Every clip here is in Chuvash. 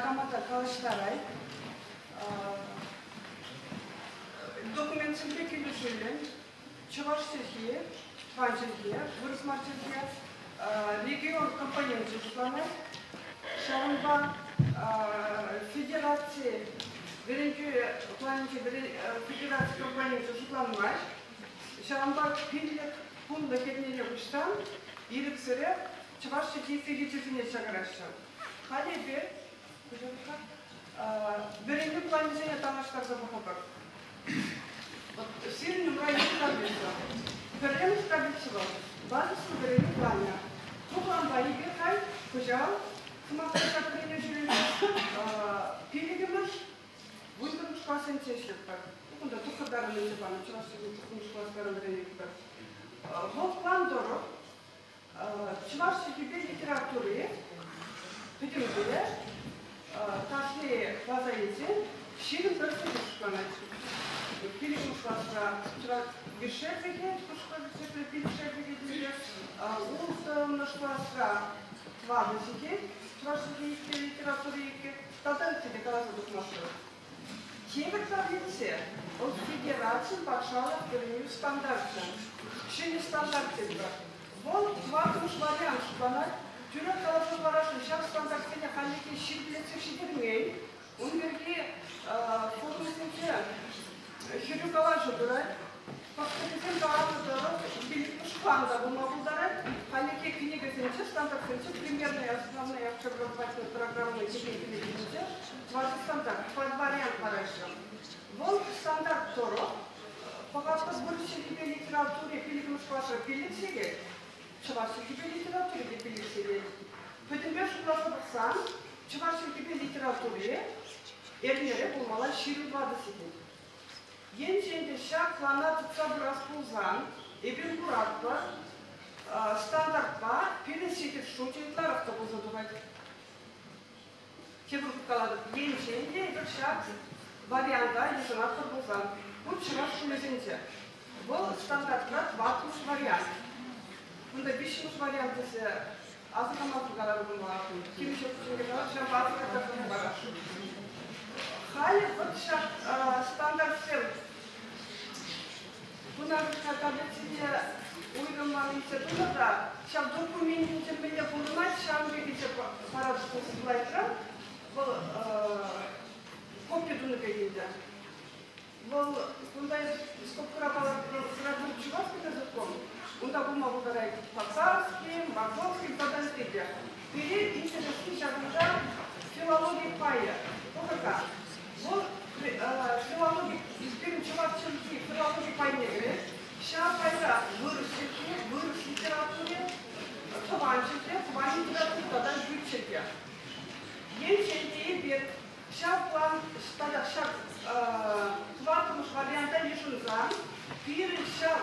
Никама та калаҫтарать. Документсемпе килӗшӳллӗн чӑваш чӗлхи, тӑван чӗлхе, вырӑс мар чӗлхе, регион компоненчӗ шутланать. Ҫавӑнпа федераци вӗрентӳ планӗнче федераци компоненчӗ шутланмасть. Ҫавӑнпа 5 кунлӑх эрнене куҫсан ирӗксӗрех чӑваш чӗлхи сехечӗсене чакараҫҫӗ. Халӗ эпир вӗренӳ планӗсене танлаштарса пӑхӑпӑр. Сирӗн умра икӗ таблица. Пӗрремӗш таблица вӑл базӑслӑ вӗренӳ планӗ. Ку планпа эпир халь кӑҫал сӑмахпа ҫак вӗренӳ ҫулӗнче пиллӗкмӗш, 11-мӗш классенче ӗҫлетпӗр. Кунта тухтӑртарӑн илсе панӑ чӑваш чӗлхи тухтӑрмӗш класран вӗренетпӗр. Вӑл план тӑрӑх чӑваш чӗлхипе литератури пӗтӗмпе кашни класа илсен 21 сехет шутланать. Пиллӗкмӗш класра чӑваш виҫшер сехет, пилӗкшер сехет илсе, улттӑмӗш класра тӑватӑ сехет чӑваш чӗлхи иккӗ, литература иккӗ тата ытти те каласа тухмастӑп. Тепӗр таблица вӑл федерацин патшалӑх вӗренӳ стандарчӗ. Ҫӗнӗ стандарт тетпӗр. Вӑл тӑваттӑмӗш вариант шутланать. Тӳрех каласа парасшӑн, ҫав стандартсене хальлӗхе ҫирӗплетсе ҫитермен. Ун пирки форумсенче хӗрӳ калаҫу пырать. Паспортсем каланӑ тӑрӑх, пиллӗкмӗш план та пулма пултарать. Хальлӗхе кӗнекесенче, стандартсенче примерная основная общеобразовательная программа текен кӗнекесенче тӑватӑ стандарт, тӑват вариант параҫҫӗ. Вӑл стандарт тӑрӑх пӑхатпӑр вырӑс чӗлхипе литератури пиллӗкмӗш класра пиллӗк сехет, чӑваш чӗлхипе литератури те пиллӗк сехет. Пӗтӗмпе шутласа пӑхсан, чӑваш чӗлхипе литератури эрнере пулмалла 24 сехет. Енчен те ҫак плана тытса пырас пулсан, эпир куратпӑр, стандартпа пирӗн сехет шучӗ ытларах та пулса тухать. Тепӗр хут калатӑп, енчен те эпир ҫак варианта йышӑнатпӑр пулсан, ку чӑваш шкулӗсенче. Вӑл стандартра тӑваттӑмӗш вариант. Кунта виҫҫӗмӗш вариант тесе асӑрхамасӑр каларӑм пулмалла. Темиҫе хутчен те каларӑм, ҫавӑнпа асӑрхаттарса хӑварасшӑн. Халӗ вӑт ҫак стандартсем кунашкал таблицӑсене уйрӑммӑн илсе тунӑ та ҫав документӗнче мӗнле пурӑнать, ҫавӑн пек илсе паратӑп слайдра. Вӑл копи тунӑ пек ӗнтӗ. Вӑл кунта скобкӑра палӑртнӑ сӑратур чувашский языком, унта пулма пултарать татарский, мордовский тата ытти те. Пире интересли ҫакӑнта филологи пайӗ. Пӑхӑр-ха, вӑл филологи, пирӗн чӑваш чӗлхи филологи пайне кӗрет. Ҫав пайра вырӑс чӗлхи, вырӑс литератури, тӑван чӗлхе, тӑван литература тата ют чӗлхе. Енчен те эпир ҫав план тата ҫак тӑваттӑмӗш варианта йышӑнсан пирӗн ҫав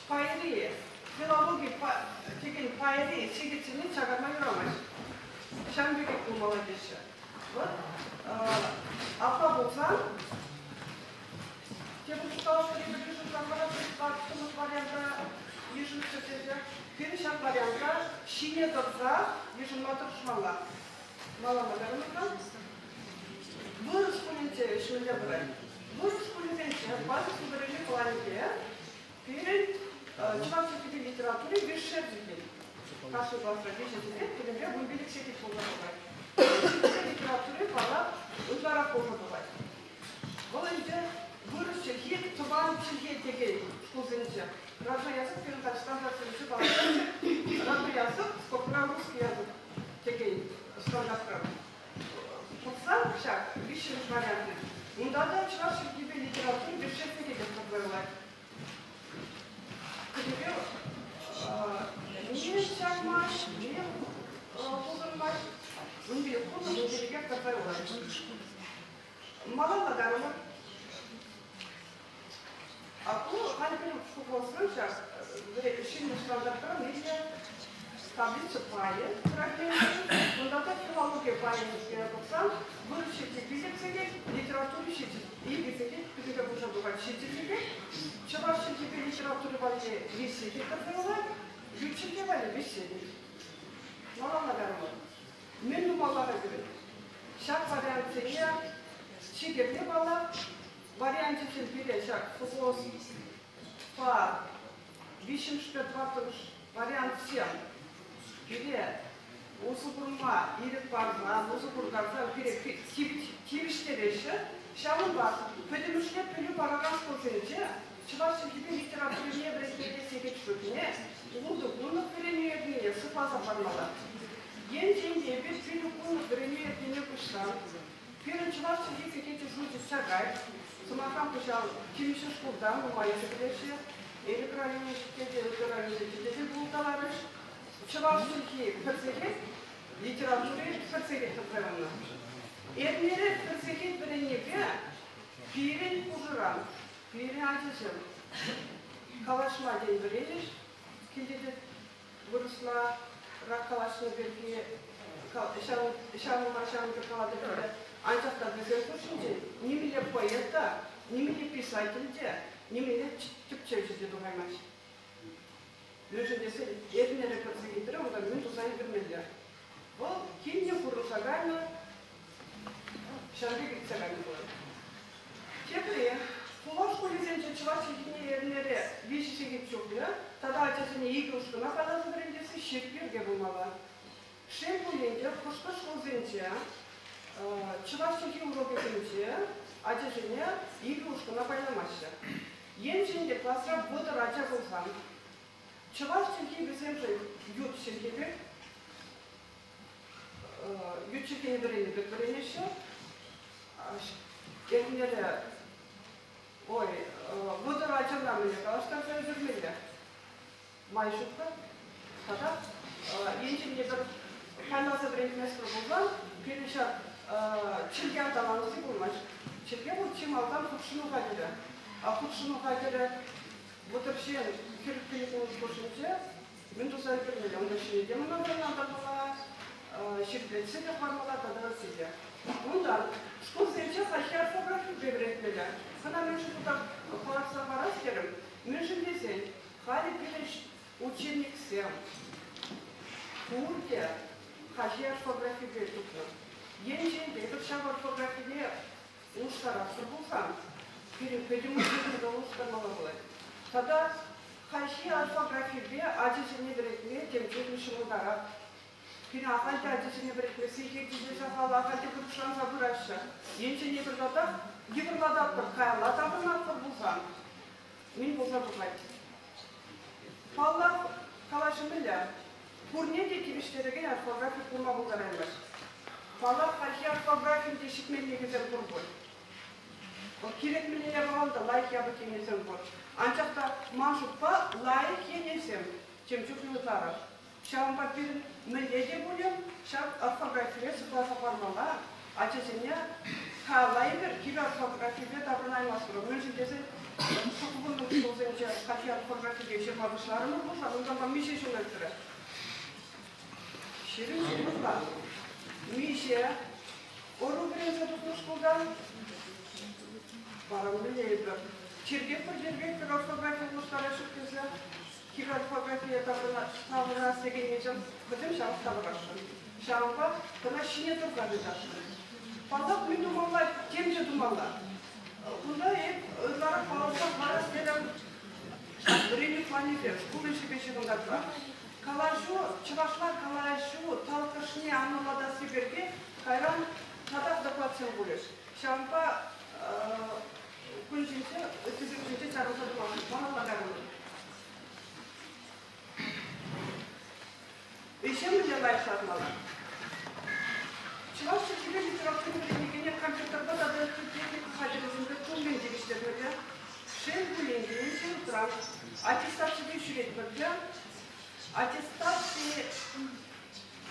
пайри филологи текен пайри сехетсене чакарма юрамасть. Ҫавӑн пекех пулмалла теҫҫӗ. Вот апла пулсан тепӗр шутлавӑшри йышӑнсан вара тӑваттӑмӗш варианта йышӑнччӑр тесе пирӗн ҫак варианта ҫине тӑрса йышӑнма тӑрӑшмалла. Малалла калӑпӑр. Вырӑс шкулӗнче ӗҫ мӗнле пырать? Вырӑс шкулӗсенче базӑслӑ вӗренӳ планӗпе пирӗн чӑваш чӗлхипе литератури виҫшер сехет. Кашни класра виҫӗ сехет, пӗтӗмпе 15 сехет пулса тухать. Чӗлхепе литератури, паллах, ытларах пулса тухать. Вӑл ӗнтӗ вырӑс чӗлхи тӑван чӗлхе текен шкулсенче. Родной язык пирӗн халь стандартсенче палӑртаҫҫӗ. Родной язык, скобкӑра русский язык текен стандартран пӑхсан ҫак виҫҫӗмӗш вариантне, унта та чӑваш чӗлхипе литература виҫҫӗшне те пӑхса Кӗнеке ни чакмасть, ни хутӑнмасть. Ун пек хутӑн, ун пекех тӑрса юлать. Малалла карӑмӑр. А ку халь пирӗн шухӑшсем ҫак ҫӗнӗ стандартран илнӗ таблица пайӗ фрагменчӗ. Унта та филологи пайӗ пӑхсан вырӑс чӗлхи пилӗк сехет, литература ҫичӗ, икӗ сехет, пӗтӗмпе пулса тухать ҫичӗ сехет. Чӑваш чӗлхипе литература валли виҫ сехет тӑрса юлать, ют чӗлхе валли виҫ сехет. Малалла карӑмӑр. Мӗн тумалла-ха пирӗн? Ҫак вариантсене чи кирли, паллах, варианчӗсем пире ҫак ФГОСпа виҫҫӗмӗшпе тӑваттӑмӗш вариантсем пире усӑ курма ирӗк парсан, усӑ куртарсан пире тивӗҫтереҫҫӗ. Ҫавӑнпа пӗтӗмӗшле пӗлӳ паракан шкулсенче чӑваш чӗлхипе литературине вӗрентмелли сехет шутне ултӑ кунлӑх вӗренӳ эрнине сыхласа хӑвармалла. Енчен те эпир пилӗк кунлӑх вӗренӳ эрнине куҫсан, пирӗн чӑваш чӗлхи сехечӗ шучӗ чакать. Сӑмахран, кӑҫал темиҫе шкулта нумайӑшӗ пӗлеҫҫӗ. Элӗк районӗнче те, ытти районсенче те тӗл пулкаларӗҫ. Чӑваш чӗлхи пӗр сехет, литератури пӗр сехет тӑрса юлнӑ. Эрнере пӗр сехет вӗреннипе пирӗн хушӑран пирӗн ачасем калаҫма тен вӗренӗҫ, килте те вырӑсла рак калаҫнӑ пирки ҫавӑнпа ҫавӑн пек калатӑп ӗнтӗ. Анчах та вӗсен хушшинче нимӗнле поэт та, нимӗнле писатель те, нимӗнле тӗпчевҫӗ те тухаймасть. Мӗншӗн тесен эрнере пӗр сехетре унта мӗн туса ӳкермелле. Вӑл килне курӑнса кайнӑ, ҫав пек иртсе кайнӑ пулать. Тепри, хула шкулӗсенче чӑваш чӗлхине эрнере виҫӗ сехет чухлӗ тата ачасене икӗ ушкӑна пайласа вӗрентесси ҫирӗп йӗрке пулмалла. Шел пулин те, хӑш-пӗр шкулсенче чӑваш чӗлхи урокӗсенче ачасене икӗ ушкӑна пайламаҫҫӗ. Енчен те класра 30 ача пулсан, чӑваш чӗлхи вӗсемшӗн ют чӗлхе пек, ют чӗлхене вӗреннӗ пек вӗренеҫҫӗ. Эрнере, ой, 30 ачана мӗнле калаҫтарса ӳсӗрмелле? Май ҫук-ха. Тата енчен те пӗр пайласа вӗрентместпӗр пулсан, пирӗн ҫак чӗлхе аталанасси пулмасть. Чӗлхе вӑл чи малтан хутшӑну хатӗрӗ. А хутшӑну хатӗрӗ 30 ҫын 45 минут хушшинче мӗн туса ӗлкӗрмелле? Унта ҫӗнӗ темӑна вӑйлантармалла, ҫирӗплетсе те хӑвармалла тата ытти те. Унтан шкулсенче хальхи орфографипе вӗрентмелле. Кӑна мӗншӗн туса палӑртса парас терӗм? Мӗншӗн тесен халӗ пирӗн учебниксем пурте хальхи орфографипе тухнӑ. Енчен те эпир ҫав орфографине улӑштаратпӑр пулсан, пирӗн пӗтӗм учебника улӑштармалла пулать. Тата хальхи орфографипе ачасене вӗрентме тем чухлӗ ҫӑмӑлтарах. Пирӗн ахаль те ачасене вӗрентме сехет те сахал, ахаль те хыпӑшланса пыраҫҫӗ. Енчен эпир татах йывӑрлататпӑр, каялла таврӑнатпӑр пулсан, мӗн пулса тухать? Паллах, калаҫу мӗнле? Пурне те тивӗҫтерекен орфографи пулма пултараймасть. Паллах, хальхи орфографин те ҫитменлӗхӗсем пур пуль. Вӑл кирек мӗнле япалан та лайӑх япӑх енӗсем пур. Анчах та ман шутпа лайӑх енӗсем тем чухлӗ ытларах. Ҫавӑнпа пирӗн мӗнле те пулин ҫак орфографире сыхласа хӑвармалла, ачасене калла эпир кивӗ орфографипе таврӑнаймастпӑр. Мӗншӗн тесен шӑппӑн шкулсенче хальхи орфографипе ҫырма пуҫларӑмӑр пулсан унтанпа миҫе ҫул иртрӗ? 20 ҫул ытла. Миҫе ӑру вӗренсе тухнӑ шкултан? Вара мӗнле эпир? Чиркетпӗр, чиркетпӗр орфографи улӑштарас ҫук тесе. Кивӗ орфографие таврӑнас текеннисем вӗсем ҫавах тавӑрасшӑн. Ҫавӑнпа кӑна ҫине тӑрса тытасшӑн. Паллах, мӗн тумалла, тем те тумалла. Кунта эп ытларах палӑртса хӑварас терӗм вӗренӳ планӗпе, шкул ӗҫӗпе ҫыхӑнтарса. Калаҫу, чӑвашла калаҫу талккӑшне анлӑлатасси пирки кайран татах докладсем пулӗҫ. Ҫавӑнпа кун ҫинче, ыттисем ҫинче чарӑнса тӑма малалла кайрӑмӑр. Ӗҫе мӗнле лайӑхлатмалла? Чӑваш чӗлхипе литература вӗренекене компьютерпа тата ытти техника хатӗрӗсемпе туллин тивӗҫтермелле. Шел пулин те, институтран аттестаципе ҫӳретпӗр те, аттестаци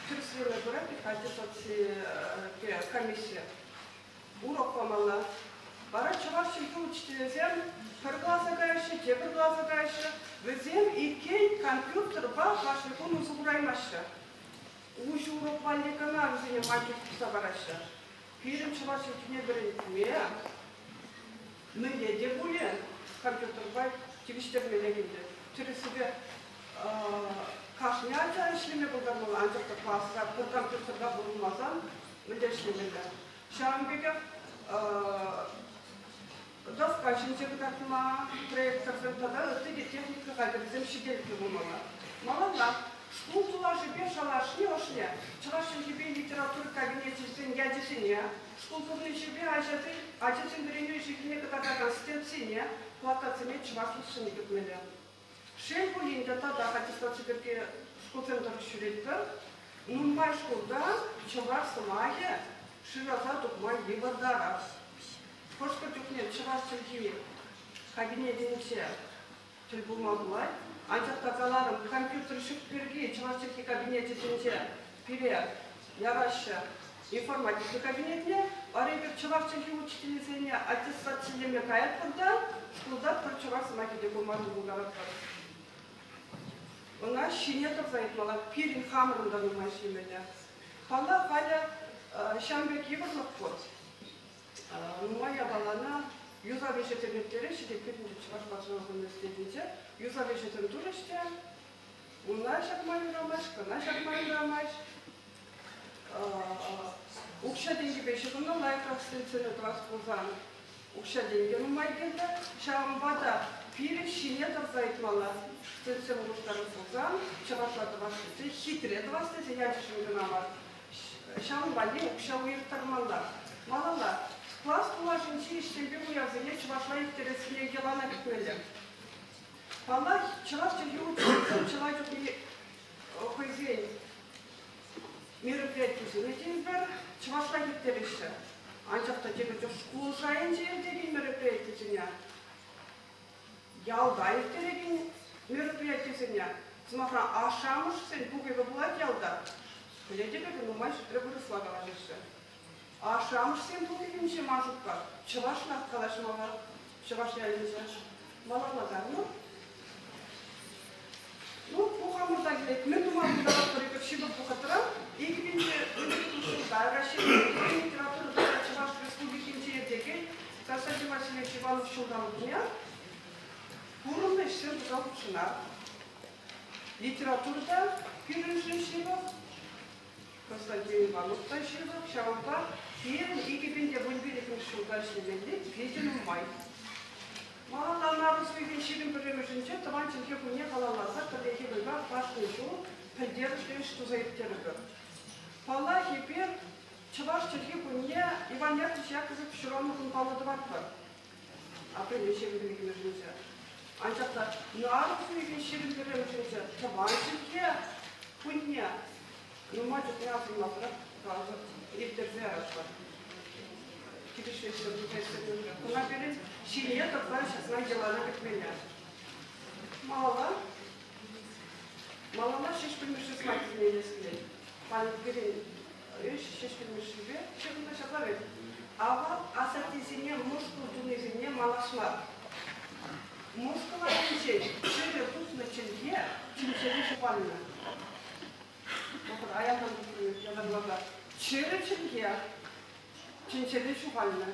тӗрӗслеме пырать аттестаци комиссийӗ. Урок памалла. Вара чӑваш чӗлхи учителӗсем пӗр класа каяҫҫӗ, тепӗр класа каяҫҫӗ. Вӗсем иккен компьютерпа кашни кун усӑ кураймаҫҫӗ. Уҫӑ урок валли кӑна вӗсене макет туса параҫҫӗ. Пирӗн чӑваш чӗлхине вӗрентме мӗнле те пулин компьютерпа тивӗҫтермелле ӗнтӗ. Тӗрӗссипе кашни ача ӗҫлеме пултармалла, анчах та класра пӗр компьютерпа пурӑнмасан мӗнле ӗҫлемелле? Ҫавӑн пекех доска ҫинче кӑтартма проекторсем тата ытти те техника хатӗрӗсем ҫителӗклӗ пулмалла. Малалла шкул тулашӗпе шалашни ӑшне чӑваш чӗлхипе литература кабинечӗсен ячӗсене, шкул пурнӑҫӗпе ачасен ачасен вӗренӳ ӗҫӗ-хӗлне кӑтартакан стендсене, плакатсене чӑвашлӑх сӑнӗ кӗртмелле. Шел пулин те, татах аттестаци пирки шкулсем тӑрӑх ҫӳретпӗр. Нумай шкулта чӑваш сӑмахӗ шыраса тупма йывӑртарах. Хӑш-пӗр чухне чӑваш чӗлхи кабинетӗнче тӗл пулма пулать. Анчах та каларӑм, компьютер ҫук пирки чӑваш чӗлхи кабинечӗсенче пире яраҫҫӗ информатика кабинетне. Вара эпир чӑваш чӗлхи учителӗсене аттестацилеме каятпӑр та шкулта пӗр чӑваш сӑмахӗ те курма пултаратпӑр. Ӑна ҫине тӑрса ыйтмалла, пирӗн хамӑрӑн та нумай ӗҫлемелле. Паллах, халӗ ҫавӑн пек йывӑрлӑх пур. Нумай япалана юсав ӗҫӗсем ирттереҫҫӗ те пирӗн те Чӑваш патшалӑх университетӗнче юсав ӗҫӗсем турӗҫ те уна ҫакма юрамасть, кӑна ҫакма юрамасть. Укҫа-тенкӗпе ҫыхӑннӑ лайӑхрах стендсене тӑвас пулсан укҫа-тенкӗ нумай кирлӗ. Ҫавӑнпа та пирӗн ҫине тӑрса ыйтмалла. Стендсем улӑштарас пулсан чӑвашла тӑвас тесе, хитре тӑвас тесе ячӗшӗн кӑна мар. Ҫавӑн валли укҫа уйӑрттармалла. Малалла класс тулашӗнчи ӗҫсемпе уявсене чӑвашла ирттерессине йӑлана кӗртмелле. Паллах, чӑваш чӗлхи учителӗсем чылай чухне хӑйсен мероприятисене тейӗпӗр, чӑвашла ирттереҫҫӗ. Анчах та тепӗр чух шкул шайӗнче иртекен мероприятисене, ялта ирттерекен мероприятисене, сӑмахран, ашшӗ-амӑшӗсен пухӑвӗ пулать ялта, пӗлетӗп эпӗ, нумай ҫӗртре вырӑсла калаҫаҫҫӗ. Ашшӗ-амӑшсен пухӑвӗнче ман шутпа чӑвашла калаҫмалла, чӑваш ялӗнче. Малалла кайнӑ. Ну, ку хамӑрта килет. Мӗн тума пултаратпӑр эпир ҫывӑх вӑхӑтра? 2012 ҫулта Раҫҫейри литература тата Чӑваш Республикинче иртекен Константин Васильевич Иванов ҫулталӑкне курӑмлӑ ӗҫсем туса хутшӑнар. Литература та пирӗншӗн ҫывӑх, Константин Иванов та ҫывӑх, ҫавӑнпа пирӗн 2015 ҫулта ӗҫлемелли питӗ нумай. Малалла нарӑс уйӑхӗн 21-мӗшӗнче тӑван чӗлхе кунне халалласа пӗрлехи вӑйпа кашни ҫул пӗлтерӗшлӗ ӗҫ туса ирттерӗпӗр. Паллах, эпир чӑваш чӗлхи кунне Иван Яковлевич Яковлев ҫуралнӑ кун паллӑ тӑватпӑр. Апреле 22-мӗшӗнче. Анчах та нарӑс уйӑхӗн 21-мӗшӗнче тӑван чӗлхе кунне нумай чухне асӑнмасӑрах ирттерсе яратпӑр. Килӗшеҫҫӗ, Куна пирӗн ҫине тӑрса ҫакна йӑлана кӗртмелле. Малалла Малалла Ҫеҫпӗл Мишши сӑмахӗсене илес килет. Халь пирӗн ӗҫ Ҫеҫпӗл Мишшипе ҫыхӑннӑ ҫапла вӗт. Авал асаттесене мӑшкӑл тунисене манас мар. Мӑшкӑл айӗнчен чӗрӗ тухнӑ чӗлхе тӗнчере ҫухалнӑ. Вӑхӑт аялтан тухнӑ ятарласа. Чӗрӗ чӗлхе тӗнчере ҫухалнӑ.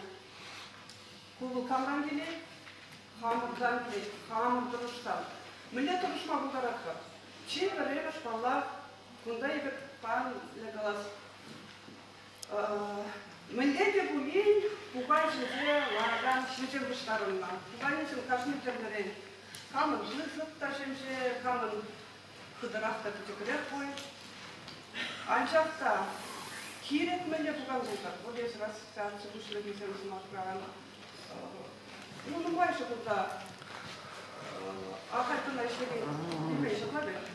Ку вӑл камран килет? Хамӑртан килет, хамӑр тӑрӑшсан. Мӗнле тӑрӑшма пултаратпӑр? Чи пӗрремӗш, паллах, кунта эпир пан калас, мӗнле те пулин пукан ҫинче ларакан ҫынсем пуҫтарӑннӑ. Пуканесем кашни тӗрлӗрен. Камӑн пысӑк та ҫемҫе, камӑн хытӑрах та пӗчӗкрех пуль. Анчах та кирек мӗнле пукан пултӑр, вӑл эсир ассоциаци пуҫлӑхӗсем сӑмахран, ну, нумайӑшӗ кунта ахаль кӑна ӗҫлекен темен ҫапла вӗт.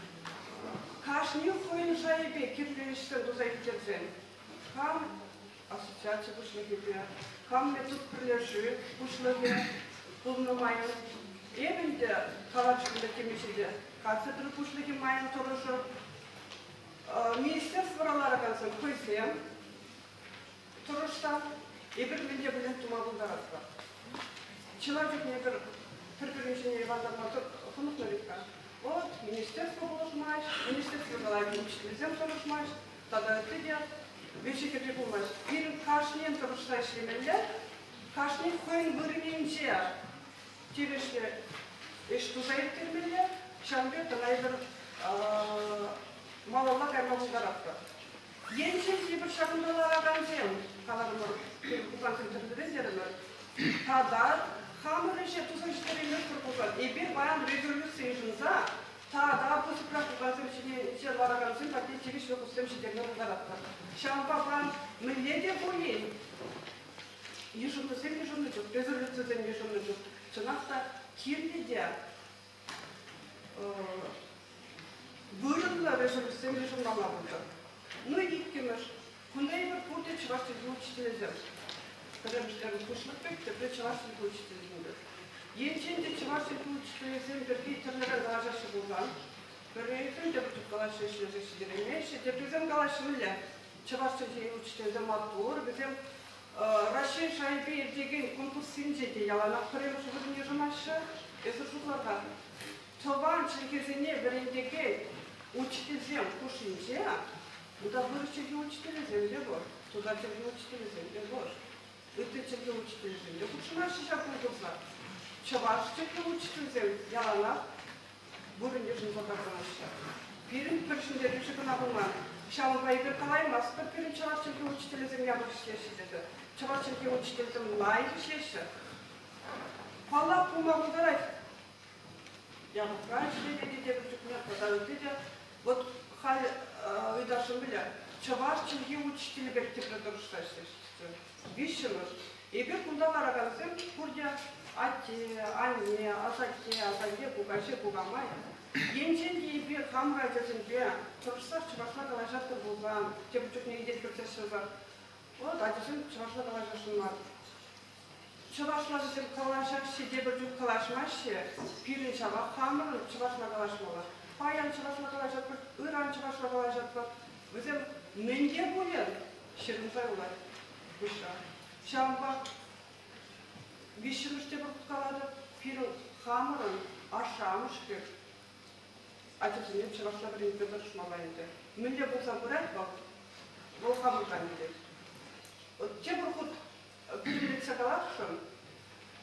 Кашни хӑйӗн шайӗпе кирлӗ ӗҫсем туса ирттерсен, кам ассоциаци пуҫлӑхӗпе, кам метод пӗрлешӳ пуҫлӑхӗ пулнӑ майӑн, эп ӗнтӗ калаҫрӑм темиҫе те кафедра пуҫлӑхӗ майӑн тӑрӑшӑп. Министерствӑра ларакансем хӑйсем тӑрӑшсан эпир мӗн те пулин тума пултаратпӑр. Чылай чухне эпир пӗр-пӗрин ҫине йӑвантарма хӑнӑхнӑ вӗт-ха. Вот, министерство пулӑшмасть, министерство калать, учительсем тӑрӑшмасть тата ытти те виҫӗ-хӗрри пулмасть. Пирӗн кашнийӗн тӑрӑшса ӗҫлемелле, кашни хӑйӗн вырӑнӗнче тивӗҫлӗ ӗҫ туса ирттермелле, ҫавӑн пек кӑна эпир малалла кайма пултаратпӑр. Енчен те эпир ҫакӑнта ларакансем. каларӑмӑр, пукансем тӗрлӗрен терӗмӗр. Тата хамӑр ӗҫе туса ҫитерейместпӗр пулсан, эпир паян резолюци йышӑнса тата пысӑкрах пукансем ҫине ларакансем патне тивӗҫлӗ хутсем ҫитерме пултаратпӑр. Ҫавӑнпа паян мӗнле те пулин йышӑннисем йышӑннӑ чух, резолюцисем йышӑннӑ чух чӑнах та кирлӗ те вырӑнлӑ резолюцисем йышӑнмалла пултӑр. Ну иккӗмӗш, кунта эпир пурте чӑваш чӗлхи учителӗсем. Пӗрремӗш пуҫлӑх пек, тепре чӑваш чӗлхи учителӗсем пек. Енчен те чӑваш чӗлхи учителӗсем пирки тӗрлӗрен калаҫаҫҫӗ пулсан, пӗрисем те пӗчӗк калаҫҫӗ, ӗҫлесе ҫитереймеҫҫӗ, теприсем калаҫҫӗ мӗнле? Чӑваш чӗлхи учителӗсем маттур, вӗсем Раҫҫей шайӗпе иртекен конкурссенче те яланах пӗрремӗш вырӑн йышӑнаҫҫӗ. Эсир шутлӑр-ха, тӑван чӗлхесене вӗрентекен учительсем хушшинче унта вырӑс чӗлхи учителӗсем те пур, тутар чӗлхи учителӗсем те пур, ытти чӗлхе учителӗсем те хутшӑнаҫҫӗ ҫак конкурса. Чӑваш чӗлхи учительсем яланах вырӑн йышӑнса таврӑнаҫҫӗ. Пирӗн пӗр ҫӗнтерӳҫӗ кӑна пулман. Ҫавӑнпа эпир калаймастпӑр, пирӗн чӑваш чӗлхи учителӗсем япӑх ӗҫлеҫҫӗ тесе. Чӑваш чӗлхи учителӗсем лайӑх ӗҫлеҫҫӗ. Паллах, пулма пултарать. Япӑхра ӗҫлеме те тепӗр чухне тата ытти те. Вот халь ыйтасшӑн пулӗ, чӑваш чӗлхи учителӗ пек тӗплӗ тӑрӑшса ӗҫлеҫҫӗ. Виҫҫӗмӗш, эпир кунта ларакансем пурте атте, анне, асатте, асанне, кукаҫи, кукамай. Енчен те эпир хамӑр ачасемпе тӑрӑшсах чӑвашла калаҫатпӑр пулсан, тепӗр чухне илтетпӗр час-часах, вот ачасем чӑвашла калаҫасшӑн мар. Чӑвашла вӗсем калаҫаҫҫӗ, тепӗр чух калаҫмаҫҫӗ. Пирӗн ҫавах хамӑрӑн чӑвашла калаҫмалла. Паян чӑвашла калаҫатпӑр, ыран чӑвашла калаҫатпӑр. Вӗсем мӗн те пулин ҫырӑнса юлать пуҫра. Ҫавӑнпа виҫҫӗмӗш те пӗр калатӑп, пирӗн хамӑрӑн ашшӗ-амӑш пек ачасене чӑвашла вӗрентме тӑрӑшмалла ӗнтӗ. Мӗнле пулса пырать вӑл, вӑл хамӑртан килет. Тепӗр хут пӗтӗмлетсе каласшӑн,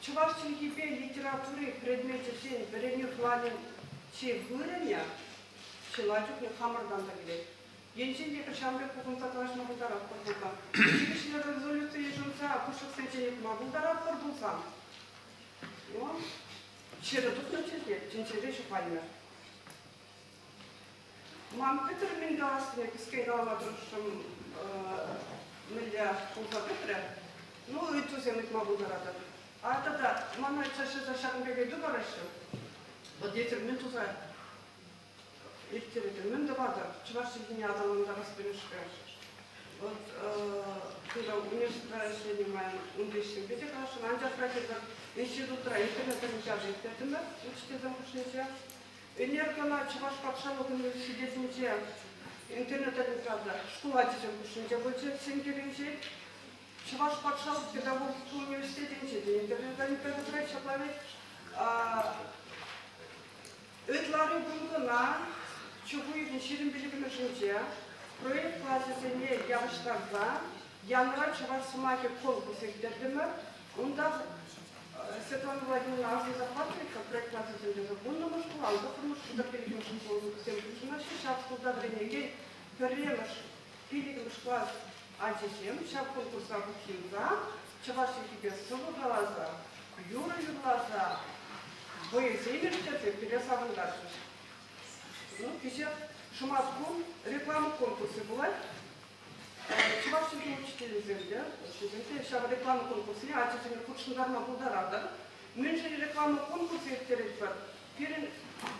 чӑваш чӗлхипе литератури предмечӗсен вӗренӳ планӗн чи вырӑнӗ чылай чухне хамӑртан та килет. Енчен те пӗр ҫавӑн пек пухӑнса калаҫма пултаратпӑр пулсан, тивӗҫлӗ резолюци йышӑнса пуҫлӑхсенчен ыйтма пултаратпӑр пулсан, ну, чӗрӗ тухнӑ чӗлхе тӗнчере ҫухалмӗ. Ман Петр мӗн калассине кӗскен калама тӑрӑшрӑм, мӗнле пулса пӗтрӗ. Ну, ыйтусем ыйтма пултаратӑп. А тата мана час-часах ҫакӑн пек ыйту параҫҫӗ. Вот эсир мӗн туса ирттеретӗр, мӗн тӑватӑр чӑваш чӗлхине аталантарас тӗлӗшпе? Вот кунта университетра ӗҫленӗ май унти ӗҫсемпе те калаҫрӑм. Анчах та институтра интернет олимпиада ирттертӗмӗр учительсем хушшинче. Ӳнер кӑна Чӑваш патшалӑх университетӗнче интернет-олимпиада шкул ачисем хушшинче пулчӗ Сӗнтӗрӗнче. Чӑваш патшалӑх педагогика университетӗнче те интернет-олимпиада тӑрать ҫапла вӗт. Ытлари кун кӑна чух уйӑхӗн 25-мӗшӗнче проект класӗсене явӑҫтарса Янра чӑваш сӑмахӗ конкурс ирттертӗмӗр. Унта Светлана Владимировна асӑнса хӑварнӑ проект класӗсем тесе вуннӑмӗш шкул, тӑххӑрмӗш шкулта пиллӗкмӗш шкулсем хутшӑнаҫҫӗ. Ҫав шкулта вӗренекен пӗрремӗш, пиллӗкмӗш класс ачисем ҫав конкурса хутшӑнса чӑваш чӗлхипе сӑвӑ каласа, юрӑ юрласа, вӑйӑсем ирттерсе пире савӑнтарчӗҫ. Ну, кӗҫех шӑмат кун реклама конкурсӗ пулать. Чӑваш чӗлхи учителӗсем те, учительсем те ҫав реклама конкурсне ачасене хутшӑнтарма пултаратӑр. Мӗншӗн реклама конкурсӗ ирттеретпӗр? Пирӗн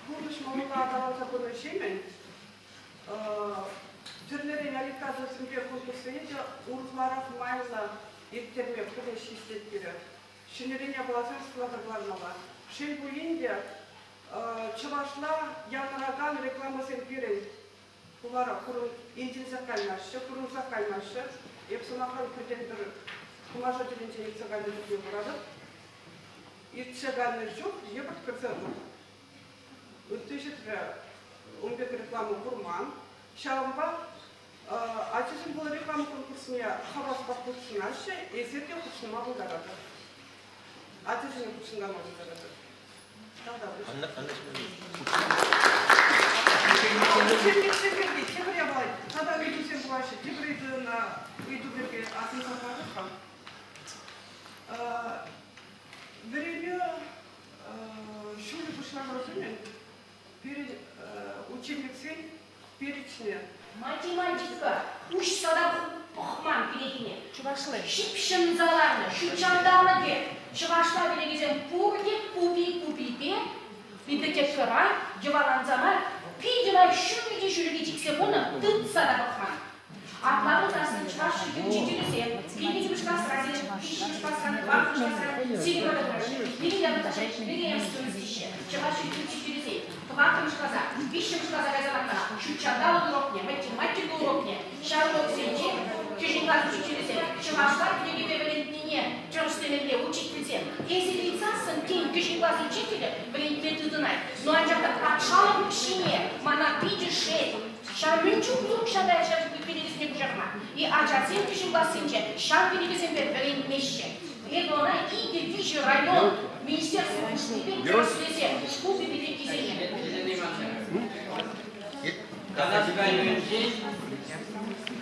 пурнӑҫ малалла аталанса пынӑҫемӗн тӗрлӗрен олимпиадӑсемпе конкурссене те урӑхларах майлӑ ирттерме пурнӑҫ хистет пире. Ҫӗнӗрен япаласем шутласа кӑлармалла. Шел пулин те, чӑвашла янӑракан рекламӑсем пирӗн хулара илтӗнсех каймаҫҫӗ, курӑнсах каймаҫҫӗ. Эп сӑмахран пӗртен-пӗр хумаша тӗлӗнчен иртсе кайнӑ чухне куратӑп. Иртсе кайнӑ чух йӑпӑрт кӗрсе тух. Ытти ҫӗртре ун пек реклама курман. Ҫавӑнпа ачасем вӑл реклама конкурсне хаваспах хутшӑнаҫҫӗ, эсир те хутшӑнма пултаратӑр. Ачасене хутшӑнтарма пултаратӑр. Учебниксем пирки тепӗр япала тата ыйтусем пулаҫҫӗ. Тепӗр ыйту пирки асӑнса хӑварӑр. Вӗренӳ ҫулӗ пуҫланас умӗн пирӗн учебниксен перечне. Математика уҫса та пӑхман кӗнекине. Чӑвашла ҫыпҫӑнса ларнӑ ҫутҫанталӑкӗ чӑвашла кӗнекесем пурте купи-купипе библиотекӑра йӑваланса мар, питӗ лайӑх ҫӳллӗ те ҫӳллӗ чиксе хунӑ, тытса та пӑхман. Апла пулсассӑн чӑваш чӗлхи учителӗсем пиллӗкмӗш класра, виҫҫӗмӗш класран, тӑваттӑмӗш класра сирӗн патӑртаҫҫӗ, пирӗн ялта переемственностиҫҫӗ. Чӑваш чӗлхи учителӗсен тӑваттӑмӗш класа, виҫҫӗмӗш класа кайса лартма ҫутҫанталӑк урокне, математика урокне, ҫав уроксенче кӗҫӗн класс учителӗсем чӑвашла кӗнекепе вӗрентнине тӗрӗслемелле учительсем. Эсир ыйтсассӑн, тен, кӗҫӗн класс учителӗ вӗрентме тытӑнать. Но анчах та патшалӑх укҫине мана питӗ шел. Ҫав мӗн чухлӗ укҫа каять ҫав кӗнекесене куҫарма. И ачасем кӗҫӗн классенче ҫав кӗнекесемпе вӗренмеҫҫӗ. Эпӗ ӑна икӗ-виҫӗ район министерство хушнипе тӗрӗслесе шкул библиотекисене. Канаш районӗнчен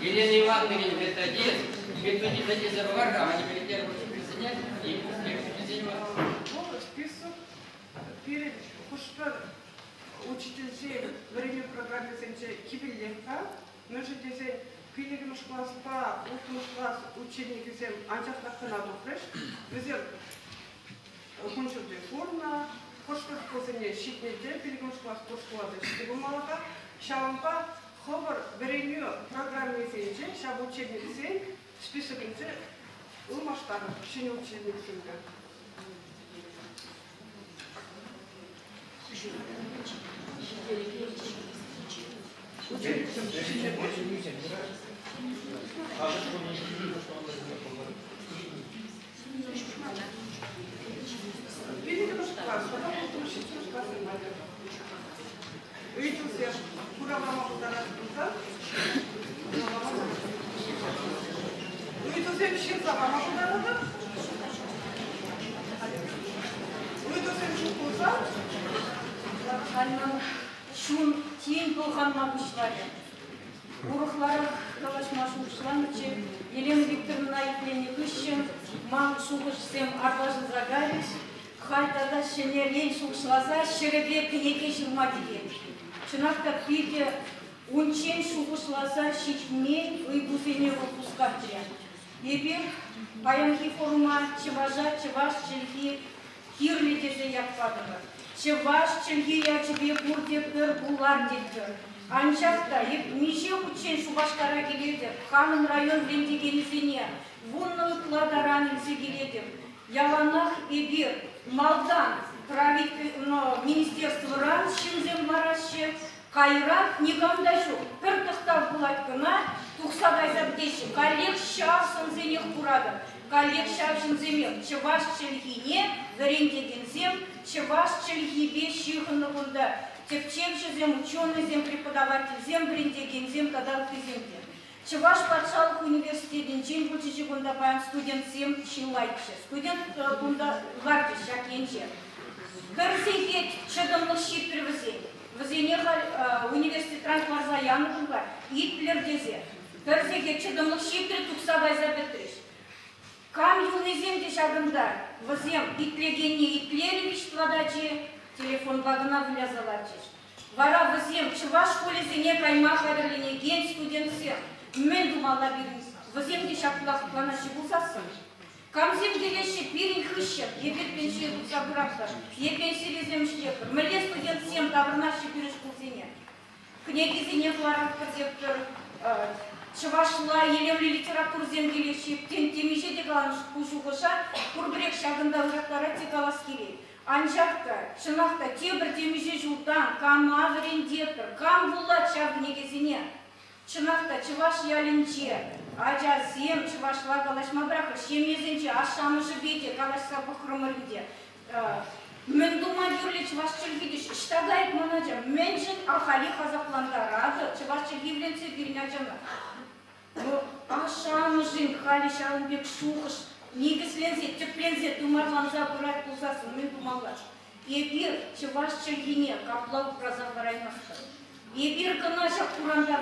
Елена Ивановна методист, методист тесе пӑхар-ха, манипулятор учительсене и учительсене. Вӑл список пирӗн хӑш-пӗр учительсен вӗренӳ программисенче кивӗллех-ха, мӗншӗн тесен пиллӗкмӗш класпа улттӑмӗш класс учебникӗсем анчах та кӑна тухрӗҫ. Вӗсем кун ҫути курнӑ, хӑш-пӗр шкулсене ҫитнӗ те, пиллӗкмӗш класс пур шкула та ҫитнӗ пулмалла-ха. Ҫавӑнпа хӑвӑр вӗренӳ программисенче ҫав учебниксен списокӗнче ылмаштарӑр ҫӗнӗ учебниксемпе. Ыйтусем хуравлама пултаратӑр пулсан, ыйтусем ҫырса пама пултаратӑр. Ыйтусем ҫук пулсан. Халь ман чун тин пӑлханма пуҫларӗ. Урӑхларах калаҫма шухӑшланӑччӗ. Елена Викторовнӑна итленӗ хыҫҫӑн ман шухӑшсем арпашӑнса кайрӗҫ. Халь тата ҫӗнӗрен шухӑшласа ҫӗрӗпе кӗнеке ҫырма тивет. Чӑнах та питӗ унччен шухӑшласа ҫитмен ыйтусене вӑл хускатрӗ. Эпир паянхи форума чӑваша чӑваш чӗлхи кирлӗ тесе ят патӑмӑр. Чӑваш чӗлхи ячӗпе пурте пӗр пулар тетпӗр. Анчах та эп миҫе хутчен Шупашкара килетӗп, хамӑн район вӗрентекенӗсене вуннӑ ытла таран илсе килетӗп. Яланах эпир малтан министерствӑран ҫынсем лараҫҫӗ, кайран никам та ҫук. Пӗр тӑхтав пулать кӑна, тухса кайса пӗтеҫҫӗ. Каллех ҫав сӑнсенех куратӑп. Каллех ҫав ҫынсемех чӑваш чӗлхине вӗрентекенсем чӑваш чӗлхипе ҫыхӑннӑ кунта тӗпчевҫӗсем, ученӑйсем, преподавательсем, вӗрентекенсем тата ыттисем те. Чӑваш патшалӑх университетӗнчен пулчӗҫ кунта паян студентсем чылайччӗ. Студент кунта ларчӗҫ ҫак енче. Пӗр сехет чӑтӑмлӑх ҫитрӗ вӗсен. Вӗсене халь университетран кӑларса янӑ пуль итлӗр тесе. Пӗр сехет чӑтӑмлӑх ҫитрӗ, тухса кайса пӗтрӗҫ. Кам юлнисем те ҫакӑнта, вӗсем итлекенне итлерӗ виҫ-тӑват ачи, телефонпа кӑна выляса ларчӗҫ. Вара вӗсем чӑваш шкулӗсене кайма хатӗрленекен студентсем мӗн тумалла пирӗн? Вӗсем те ҫаплах хӑтланаҫҫӗ пулсассӑн. Камсем килеҫҫӗ пирӗн хыҫҫӑн, эпир пенсие тухса пыратпӑр, е пенсирисем ӗҫлетпӗр. Мӗнле студентсем таврӑнаҫҫӗ пирӗн шкулсене? Кӗнекисене кӑларатпӑр тетпӗр. Чӑвашла илемлӗ литературӑсем килеҫҫӗ. Тен, темиҫе те каланӑ ку шухӑша пурпӗрех ҫакӑнта ыраттарать те калас килет. Анчах та, чӑнах та, тепӗр темиҫе ҫултан кама вӗрентетпӗр, кам вулать ҫав кӗнекесене? Чӑнах та, чӑваш ялӗнче ачасем чӑвашла калаҫма пӑрахрӗҫ. Ҫемьесенче ашшӗ-амӑшӗпе те калаҫса пӑхрӑмӑр ӗнтӗ. Мӗн тума кирлӗ чӑваш чӗлхи те ӑҫта каять ман ача? Мӗншӗн ахалех асаплантаратӑр чӑваш чӗлхи вӗрентсе пирӗн ачана? Ну, ашшӗ-амӑшӗн халӗ ҫавӑн пек шухӑш никӗсленсе, тӗпленсе, тымарланса пырать пулсассӑн мӗн тумалла? Эпир чӑваш чӗлхине капла упраса хӑвараймастпӑр. Эпир кӑна ҫак хуранта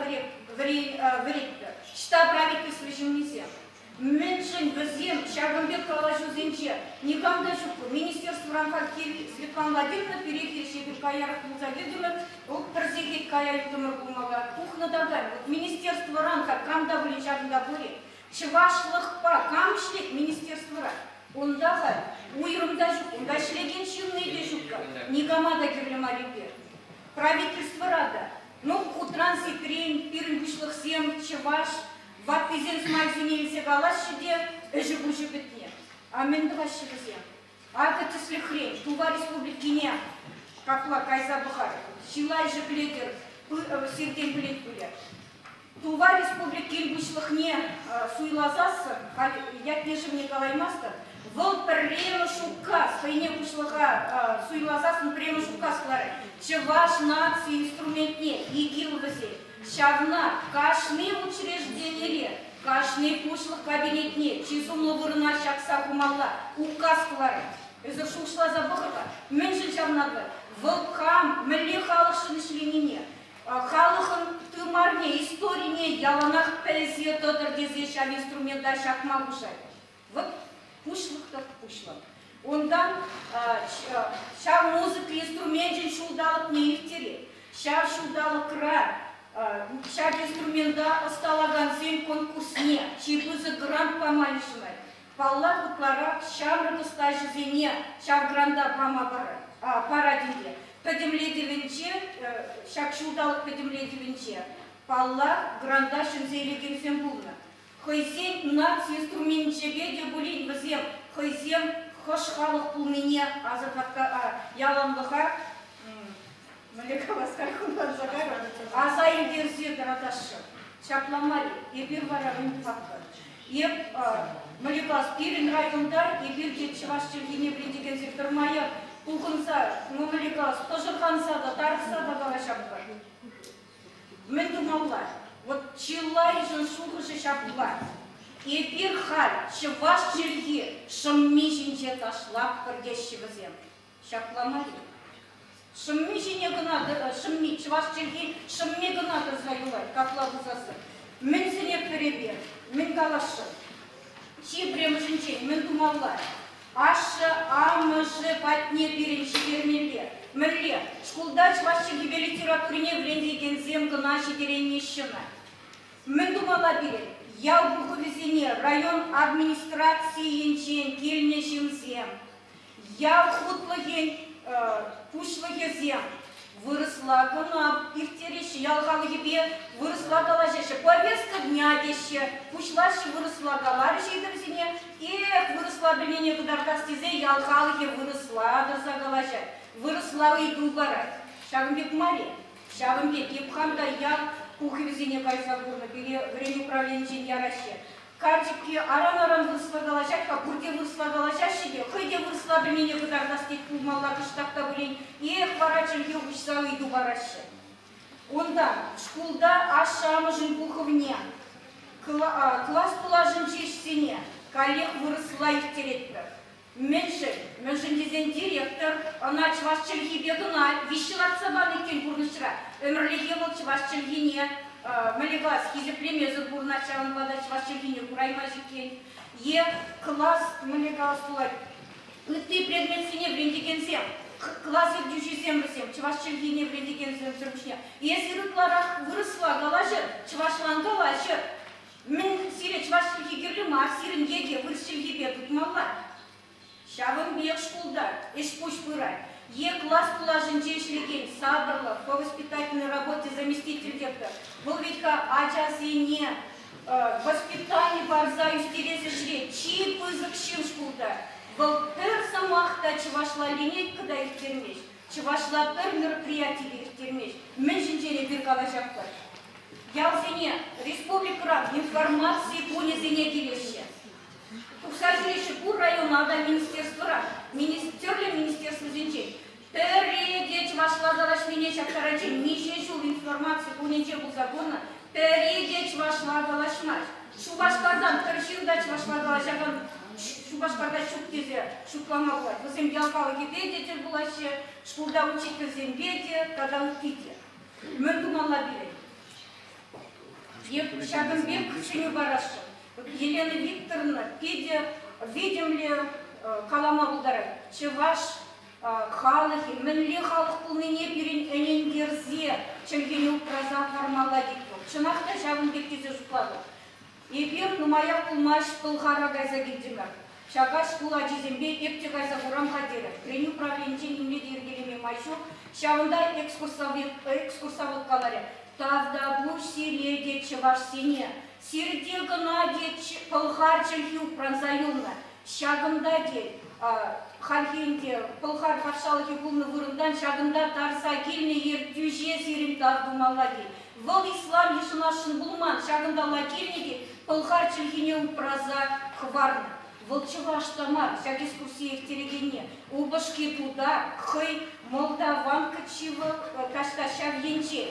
вӗретпӗр. Ӑҫта правительство ҫыннисем? Мӗншӗн? Мӗншӗн вӗсем ҫакӑн пек калаҫусенче никам та ҫук. Министерствӑран халь Светлана Владимировна пире хирӗҫ эпир каярах пулса килтӗмӗр, вӑл пӗр сехет кая юлтӑмӑр пулмалла. Тухнӑ та кайнӑ. Вот министерствӑран халь кам та пулин ҫакӑнта пур-и? Чӑвашлӑхпа кам ӗҫлет министерствӑра? Унта халь уйрӑм та ҫук, унта ӗҫлекен ҫынни те ҫуккӑ. Никама та кирлӗ мар эпир. Правительствӑра та. Ну, хутран-ситрен пирӗн пуҫлӑхсем чӑваш ваттисен сӑмахӗсене илсе калаҫҫӗ те ӗҫӗ-пуҫӗ пӗтнӗ. А мӗн тӑваҫҫӗ вӗсем? Акӑ тӗслӗхрен, Тува Республикине капла кайса пӑхар. Чылайӑшӗ пӗлетӗр, сиртен пӗлет пулӗ. Тува Республикин пуҫлӑхне суйласассӑн, халь ятне-шывне калаймастӑп, вӑл пӗрремӗш указ, хӑйне пуҫлӑха суйласассӑн пӗрремӗш указ кӑларать. Чӑваш наци инструментне ИГИЛ вӗсен. Ҫавна кашни учрежденире, кашни пуҫлӑх кабинетне чи сумлӑ вырӑна ҫакса хумалла указ кӑларать. Эсир шухӑшласа пӑхӑр-ха, мӗншӗн ҫавна тӑвать? Вӑл кам, мӗнле халӑхшӑн ӗҫленине, халӑхӑн тымарне, историне яланах пӗлсе тӑтӑр тесе ҫав инструмента ҫакма хушать. Вӑт пуҫлӑх тӑк пуҫлӑх. Унтан ҫав музыка инструменчӗн ҫулталӑкне ирттерет. Ҫав ҫулталӑкра ҫак инструмента ӑсталакансен конкурсне чи пысӑк грант пама йышӑнать. Паллах, ытларах ҫамрӑк ӑстаҫӑсене ҫав гранта пама парать ӗнтӗ. Пӗтӗмлетӗвӗнче, ҫак ҫулталӑк пӗтӗмлетӗвӗнче, паллах, гранта ҫӗнсе илекенсем пулнӑ. Хӑйсен наци инструменчӗпе те пулин вӗсем хӑйсем хӑш халӑх пулнине асӑрхатта яланлӑха мӗнле калас хунланса кайрӑм, аса илтерсе тӑратасшӑн. Ҫапла мар-и? Эпир вара мӗн тӑватпӑр? Эп, мӗнле калас, пирӗн районта эпир те чӑваш чӗлхине вӗрентекенсем пӗрмаях пухӑнса, ну, мӗнле калас, пӑшӑрханса та, тарӑхса та калаҫатпӑр. Мӗн тумалла? Вот чылайӑшӗн шухӑшӗ ҫапла. Эпир халь чӑваш чӗлхи шӑмми ҫинче ташлатпӑр теҫҫӗ вӗсем. Ҫапла мар-и? Шӑмми ҫине кӑна шӑмми, чӑваш чӗлхи шӑмми кӑна тӑрса юлать, капла пулсассӑн. Мӗн сӗнетпӗр эпир? Мӗн каласшӑн? Чи пӗрремӗшӗнчен мӗн тумалла? Ашшӗ-амӑшӗ патне пирӗн ҫитермелле. Мӗнле? Шкулта чӑваш чӗлхипе литературине вӗрентекенсем кӑна ҫитереймеҫҫӗ ӑна. Мӗн тумалла пирӗн? Ял пухӑвӗсене район администрацийӗнчен килнӗ ҫынсем, ял хутлӑхӗн пуҫлӑхӗсем вырӑсла кӑна ирттереҫҫӗ, ял халӑхӗпе вырӑсла калаҫаҫҫӗ. Повестка дня теҫҫӗ, пуҫлаҫҫӗ вырӑсла каларӗҫ ыйтӑвӗсене. Эх, вырӑсла пӗлнине кӑтартас тесе ял халӑхӗ вырӑсла тӑрса калаҫать, вырӑсла ыйту парать. Ҫакӑн пек мар-и? Ҫавӑн пек эп хам та ял пухӑвӗсене кайса курнӑ, пире вӗренӳ управленийӗнчен яраҫҫӗ. Карчӑкки аран-аран вырӑсла калаҫать-ха, пурте вырӑсла калаҫаҫҫӗ те, хӑй те вырӑсла пӗлнине кӑтартас тет пулмалла кӑштах та пулин. Эх, вара чӗлхе уҫса ыйту параҫҫӗ. Унта шкулта ашшӗ-амӑшӗн пухӑвне, класс тулашӗнчи ӗҫсене каллех вырӑсла ирттеретпӗр. Мӗншӗн? Мӗншӗн тесен директор ӑна чӑваш чӗлхипе кӑна виҫҫӗ лартса панӑ иккен пурнӑҫра. Ӗмӗрлӗхе вӑл чӑваш чӗлхине мӗнле калас, хисеплемесӗр пурӑнать, ҫавӑнпа та чӑваш чӗлхине кураймасть иккен. Е класс, мӗнле калас пулать, ытти предметсене вӗрентекенсем, класс ертӳҫисем вӗсем, чӑваш чӗлхине вӗрентекенсемсӗр пуҫне, эсир ытларах вырӑсла калаҫӑр, чӑвашлан калаҫӑр. Мӗн сире чӑваш чӗлхи кирлӗ мар, сирӗн йӗке вырӑс чӗлхипе тытмалла. Ҫавӑн пек шкулта ӗҫ-пуҫ пырать. Е класс тулашӗнче ӗҫлекен сапӑрлӑх по воспитательной работе заместитель директор. Вӑл вӗт-ха ачасене воспитани парса ӳстерес ӗҫре чи пысӑк ҫын шкулта. Вӑл пӗр сӑмах та чӑвашла линейка та ирттермест, чӑвашла пӗр мероприяти те ирттермест. Мӗн ҫинчен эпир калаҫатпӑр? Ялсене республикӑран информаци кунӗсене килеҫҫӗ. Тухса ҫӳреҫҫӗ пур района та министерствӑра, тӗрлӗ министерствӑсенчен. Пӗрре те чӑвашла калаҫнине ҫак таранччен миҫе ҫул информаци кунӗнче пулса курнӑ, пӗри те чӑвашла калаҫмасть. Шупашкартан пӗр ҫын та чӑвашла калаҫакан Шупашкарта ҫук тесе шутлама пулать. Вӗсем ял халӑхӗпе те тӗл пулаҫҫӗ, шкулта учительсемпе те тата ытти те. Мӗн тумалла пирӗн? Ҫакӑн пек сӗнӳ парасшӑн. Елена Викторовна питӗ витӗмлӗ калама пултарать. Чӑваш халӑхӗ мӗнле халӑх пулнине пирӗн ӗнентерсе чӗлхене упраса хӑвармалла тет вӑл. Чӑнах та ҫавӑн пек тесе шутлатӑп. Эпир нумаях пулмасть Пӑлхара кайса килтӗмӗр. Ҫака шкул ачисемпе эп те кайса курам-ха терӗм. Вӗренӳ управленинчен нимле те йӗркелеме май ҫук. Ҫавӑнта экскурсовод каларӗ. Тавтапуҫ сире те чӑвашсене. Сирте кӑна тет пӑлхар чӗлхи упранса юлнӑ. Ҫакӑнта тет хальхи ӗнтӗ Пӑлхар патшалӑхӗ пулнӑ вырӑнтан ҫакӑнта тарса килнӗ ертӳҫе сирӗн тав тумалла тет. Вӑл ислам йышӑнасшӑн пулман, ҫакӑнталла килнӗ те пӑлхар чӗлхине упраса хӑварнӑ. Вӑл чӑваш та мар, ҫак экскурсие ирттерекенне. Упӑшки тутар, хӑй Молдаванка чивӑ таҫта ҫав енче.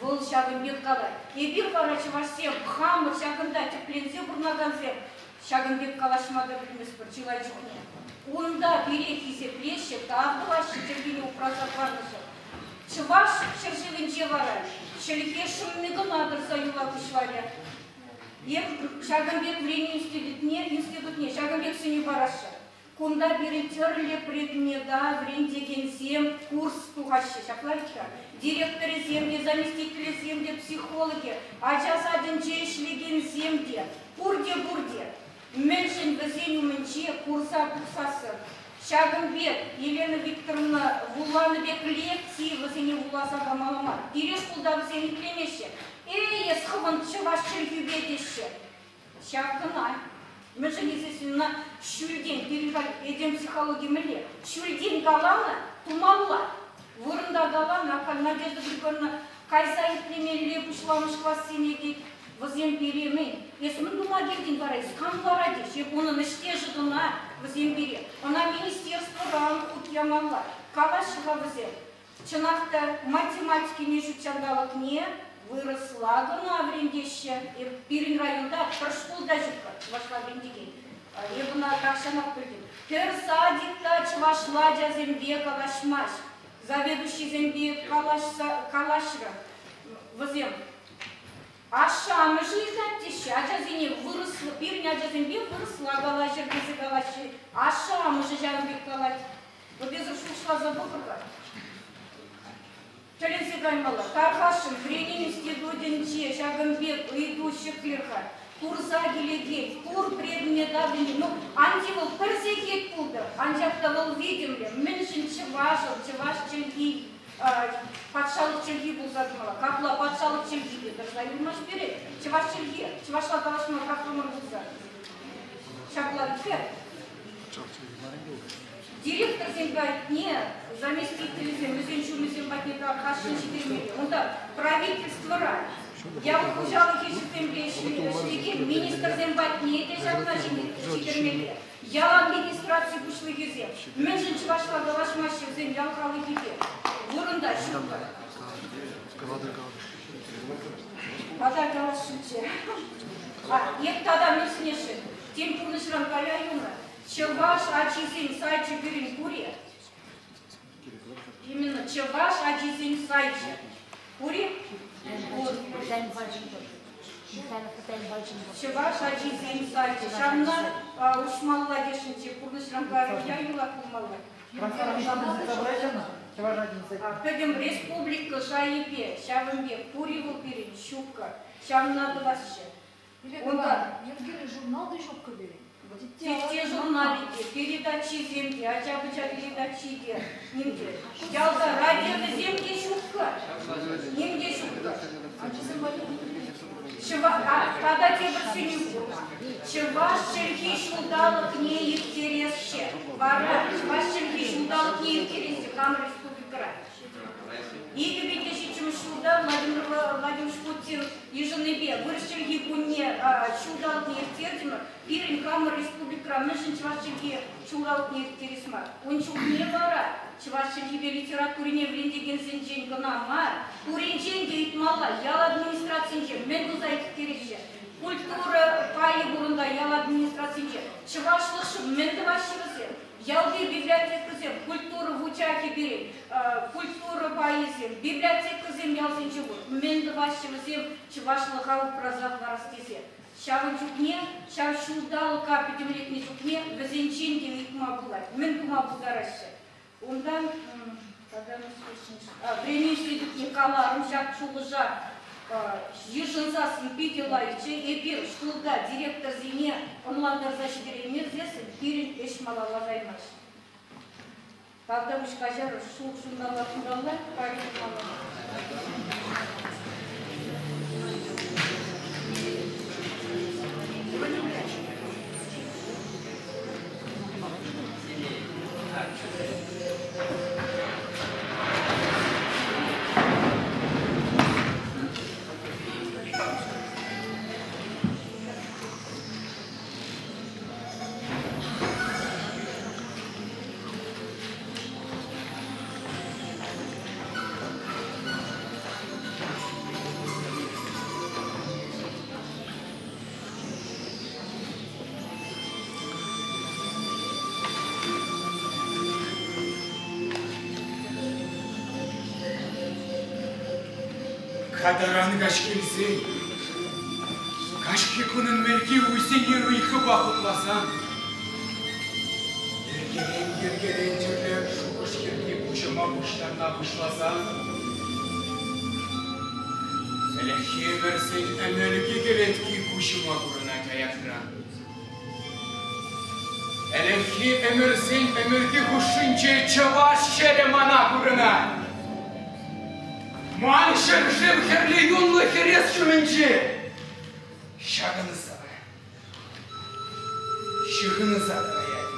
Вӑл ҫакӑн пек калать. Эпир вара, чӑвашсем, хамӑр ҫакӑнта тӗпленсе пурӑнакансем, ҫакӑн пек калаҫма та пӗлместпӗр чылай чухне. Унта пире хисеплеҫҫӗ, тав тӑваҫҫӗ чӗлхене упраса хӑварнӑшӑн. Чӑваш ҫӗршывӗнче вара чӗлхе шӑмми кӑна тӑрса юла пуҫларӗ. Эп ҫакӑн пек вӗренӳ институтне, институтне ҫакӑн пек сӗнӳ парасшӑн. Кунта пирӗн тӗрлӗ предмета вӗрентекенсем курс тухаҫҫӗ, ҫапла вӗт-ха. Директорӗсем те, заместителӗсем те, психологӗ, ача садӗнче ӗҫлекенсем те, пурте-пурте. Мӗншӗн вӗсен умӗнче курса тухсассӑн ҫакӑн пек Елена Викторовна вуланӑ пек лекци вӗсене вуласа памалла мар. Пире шкулта вӗсем итлемеҫҫӗ. Эй, эс хӑвӑн чӑваш чӗлхӳпе теҫҫӗ. Ҫав кӑна. Мӗншӗн тесессӗн ӑна ҫӳлтен, пирӗн халь этем психологи мӗнле? Ҫӳлтен каланӑ, тумалла. Вырӑнта каланӑ, ахаль Надежда Григорьевна кайса итлемелле пуҫламӑш классене тет. Вӗсем пире мӗн? Эс мӗн тума килтӗн вара? Эс кам вара теҫ? Эп унӑн ӗҫтешӗ кӑна вӗсем пире. Ӑна министерствӑран хут ямалла. Калаҫҫӗ-ха вӗсем. Чӑнах та, математикине ҫутҫанталӑкне вырӑсла кӑна вӗрентеҫҫӗ. Эп пирӗн районта пӗр шкул та ҫук-ха чӑвашла вӗрентекен. Эп ӑна тахҫанах пӗлтӗм. Пӗр садик та чӑвашла ачасемпе калаҫмасть. Заведующисемпе калаҫса калаҫрӑм. Вӗсем ашшӗ-амӑшӗ ыйтать теҫҫӗ, ачасене вырӑсла, пирӗн ачасемпе вырӑсла калаҫӑр тесе калаҫҫӗ. Ашшӗ-амӑшӗ ҫавӑн пек калать. Вот эсӗ шухӑшласа пӑхӑр-ха. Тӗлӗнсе каймалла. Тархасшӑн, вӗренӳ институтӗнче ҫакӑн пек ыйту ҫӗклер-ха. Курса килекен пур предмета вӗренме. Ну, ан тив вӑл пӗр сехет пултӑр, анчах та вӑл витӗмлӗ. Мӗншӗн чӑвашӑн чӑваш чӗлхи патшалӑх чӗлхи пулса тӑмалла? Капла патшалӑх чӗлхи те тӑрса юлмасть пире. Чӑваш чӗлхи, чӑвашла калаҫма пӑрахрӑмӑр пулсан. Ҫапла вӗт-ха. Директорсен патне, заместителӗсем, вӗсен ҫумӗсем патне тархасшӑн ҫитермелле. Унта правительствӑра, ял хуҫалӑх ӗҫӗсемпе ӗҫлекен министрсем патне те ҫакна ҫитермелле. Ял администраци пуҫлӑхӗсем мӗншӗн чӑвашла калаҫмаҫҫӗ вӗсем ял халӑхӗпе? Вырӑнта ҫук-ха. Тата каласшӑнччӗ. Эп тата мӗн сӗнесшӗн? Тен, пурнӑҫран кая юлнӑ. Чӑваш ачисен сайчӗ пирӗн пур-и? Именно чӑваш ачисен сайчӗ пур-и? Пур. Чӑваш ачисен сайчӗ. Ҫавна уҫмалла тесшӗнччӗ, пурнӑҫран кая юлать пулмалла. Пӗтӗм республика шайӗпе ҫавӑн пек пур-и вӑл пирӗн? Ҫуккӑ. Ҫавна тӑвасчӗ. Унта Йӗркеллӗ журнал та ҫуккӑ пирӗн. Тетте журналӗ те, передачисем те, ача-пӑча передачи те, ним те. Ялта радиовӗсем те ҫуккӑ. Ним те ҫуккӑ. Ачасем валли Тата тепӗр сӗнӳ пур. Чӑваш чӗлхи ҫулталӑкне ирттересчӗ. Вара чӑваш чӗлхи ҫулталӑкне ирттересчӗ хамӑр республикӑра. 2007 ҫулта Владимир Владимирович Путин йышӑннипе вырӑс чӗлхи кунне ҫулталӑкне ирттертӗмӗр. Пирӗн хамӑр республикӑра мӗншӗн чӑваш чӗлхи ҫулталӑкне ирттерес мар? Ун чухне вара чӑваш чӗлхипе литературине вӗрентекенсенчен кӑна мар, пуринчен те ыйтмалла, ял администрацинче мӗн туса ирттереҫҫӗ? Культура пайӗ пурӑнта ял администрацинче. Чӑвашлӑхшӑн мӗн тӑваҫҫӗ вӗсем? Ялти библиотекӑсем, культура вучахӗ пирӗн, культура пайӗсем, библиотекӑсем ялсенче пур. Мӗн тӑваҫҫӗ вӗсем чӑвашлӑха упраса хӑварас тесе? Ҫавӑн чухне, ҫав ҫулталӑка пӗтӗмлетнӗ чухне вӗсенчен те ыйтма пулать, мӗн тума пултараҫҫӗ. Унтан тата вӗренӳ институтне каларӑм ҫак шухӑша йышӑнсассӑн питӗ лайӑхчӗ. Эпир шкулта директорсене ӑнлантарса ҫитереймесессӗн пирӗн ӗҫ малалла каймасть. Тавтапуҫ каҫарӑр, шухӑшунталла кунталла кайрӗ малалла. Катаран каҫ килсен, каҫхи кунӑн мӗлки уйсене ыйхӑпа хупласан, йӗркерен-йӗркерен тӗрлӗ шухӑш хӗрни пуҫӑма пуҫтарма пуҫласан, Ӗлӗкхи ӗмӗрсен ӗмӗлки кӗлетки куҫӑма курӑнать аякран. Ӗлӗкхи ӗмӗрсен ӗмӗлки хушшинче чӑваш ҫӗрӗ мана курӑнать. Ман ҫӗршыв хӗрлӗ юнлӑ хӗрес ҫумӗнче ҫакӑнса, ҫыхӑнса каять.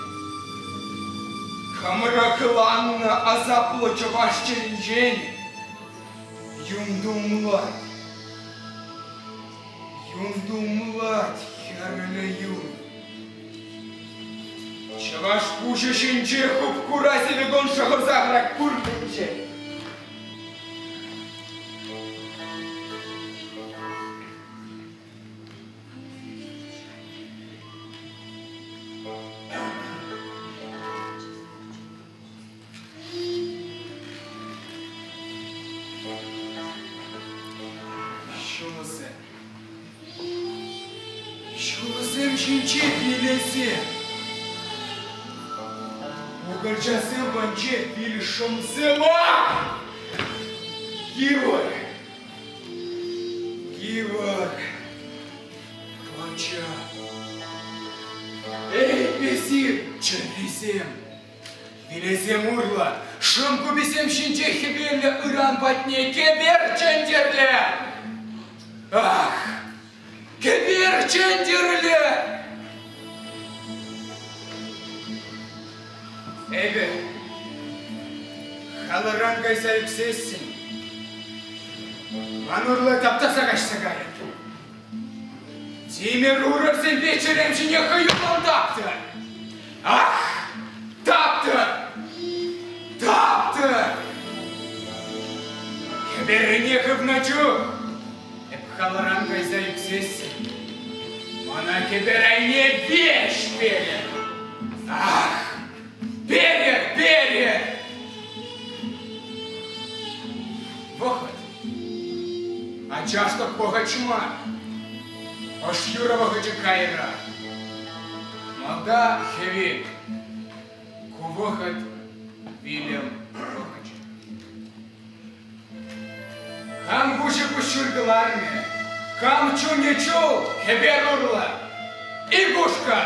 Хамӑра кӑланнӑ асаплӑ чӑваш чӗринчен юн тумлать. Юн тумлать хӗрлӗ юн. Чӑваш пуҫӗ ҫинче хуп-хура силикон шӑхӑрса хӑрать пур тӗнче. Ҫулсем. Ҫулсем ҫинче вилесем. Укӑлчасем панче вилшӑмсем. Ах! Йывӑр. Йывӑр. Плача. Эй, эсир, чӗррисем! Вилесем урлӑ, шӑм куписем ҫинче хӗвеллӗ ыран патне кӗпер чӗнтӗрлӗ! Ах, кӗпер чӗнтӗрлӗ! Эпӗ халӑран кайса ӳксессӗн ман урлӑ таптаса каҫса кайӑп. Тимӗр урӑрсемпе чӗрем ҫине хӑюллӑн таптӑр! Ах, таптӑр! Таптӑр! Кӗперне хывнӑ чух эп халӑран кайса ӳксессӗн мана кӗпер айне веҫ перӗр! Ах, перӗр, перӗр! Вӑхӑт. Ачашлӑх вӑхӑчӗ мар. Ӑш юрӑ вӑхӑчӗ кайра. Малта хӗвел. Ку вӑхӑт вилӗм вӑхӑчӗ. Кам куҫӗ куҫҫуль кӑлармӗ, кам чунӗ чул кӗпер урлӑ. Икушка,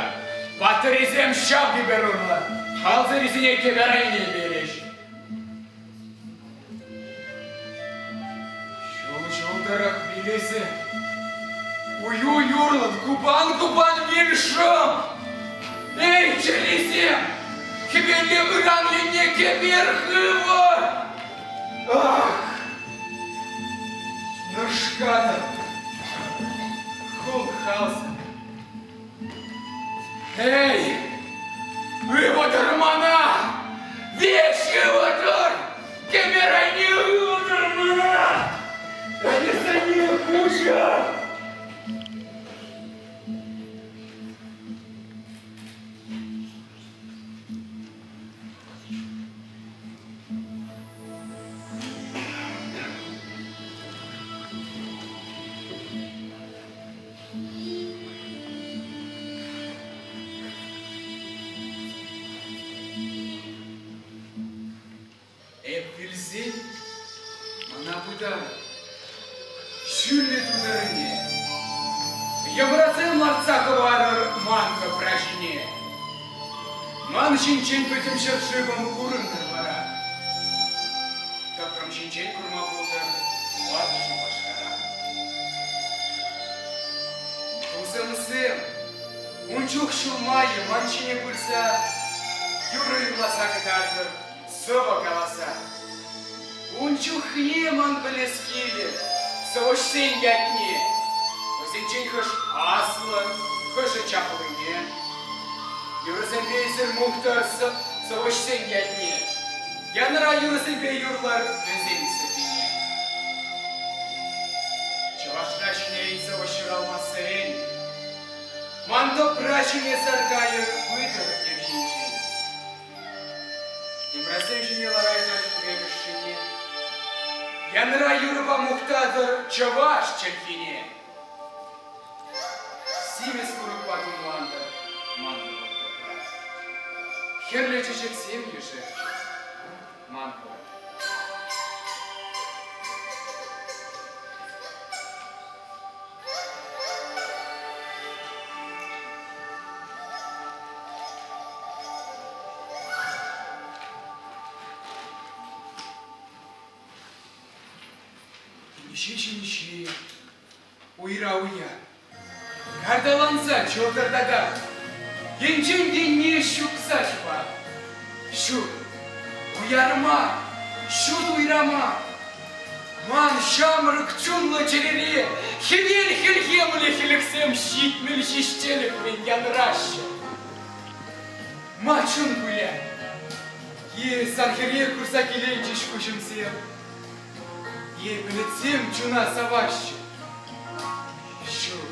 паттӑрисем ҫав кӗпер урлӑ, халсӑррисене кӗпер айне перӗҫ. Ҫул ҫул тӑрӑх вилесе, Ую юрлӑн, купан-купан вилшӑм. Эй, чӗрисем, хӗвелле ыран енне кӗпер хывӑр! Ах, нӑшкатӑп, хул халсӑр. Эй, ывӑтӑр мана! Веҫ ывӑтӑр! Кӗпер айне ывӑтӑр мана! Ӗнесене хуҫӑр! Килсен мана пытарӑр. Ҫӳллӗ тутӑрне. Йӑмрасем лартса хӑварӑр ман тӑпра ҫине. Ман ҫинчен пӗтӗм ҫӗршывӑм курӑнтӑр вара. Тӑпрӑм ҫинчен курма пултӑр ват Шупашкара. Тусӑмсем, ун чух ҫул майӗ ман ҫине пырса юрӑ юрласа кӑтартӑр, сӑвӑ каласа. Ун чухне ман пӗлес килӗ сӑвӑҫсен ятне, вӗсенчен хӑш аслӑ, хӑшӗ чаплине. Юрӑсемпе эсир мухтӑр сӑвӑҫсен ятне, янӑра юрӑсемпе юрлар вӗсен сӑввине. Чӑвашра ҫӗнӗрен сӑвӑҫ ҫуралмассерен ман тӑпра ҫине саркайӑк пытӑр тем ҫинчен. Йӑмрасем ҫине ларайтӑр пӗрремӗшшине, Янра юрӑпа мухтатӑр чӑваш чӗлхине. Симӗс курӑкпа тумлантӑр ман тӑлӑх тӑпра. Хӗрлӗ чечексем ешерччӗр ман хурӑн. Инҫе-ҫинҫе, уйра-уя, карталанса чӑлтӑртатать, енчен енне ҫупса чупать. Ҫук, уяр мар, ҫут уйра мар. Ман ҫамрӑк чунлӑ чӗрере хӗвел хӗлхемлӗ хӗлӗхсем 70 ҫиҫтелӗхлӗн янраҫҫӗ. Ма чун вылять? Е сан хӗре курса киленчӗҫ куҫӑмсем, е пӗлӗтсем чуна саваҫҫӗ. Ҫук,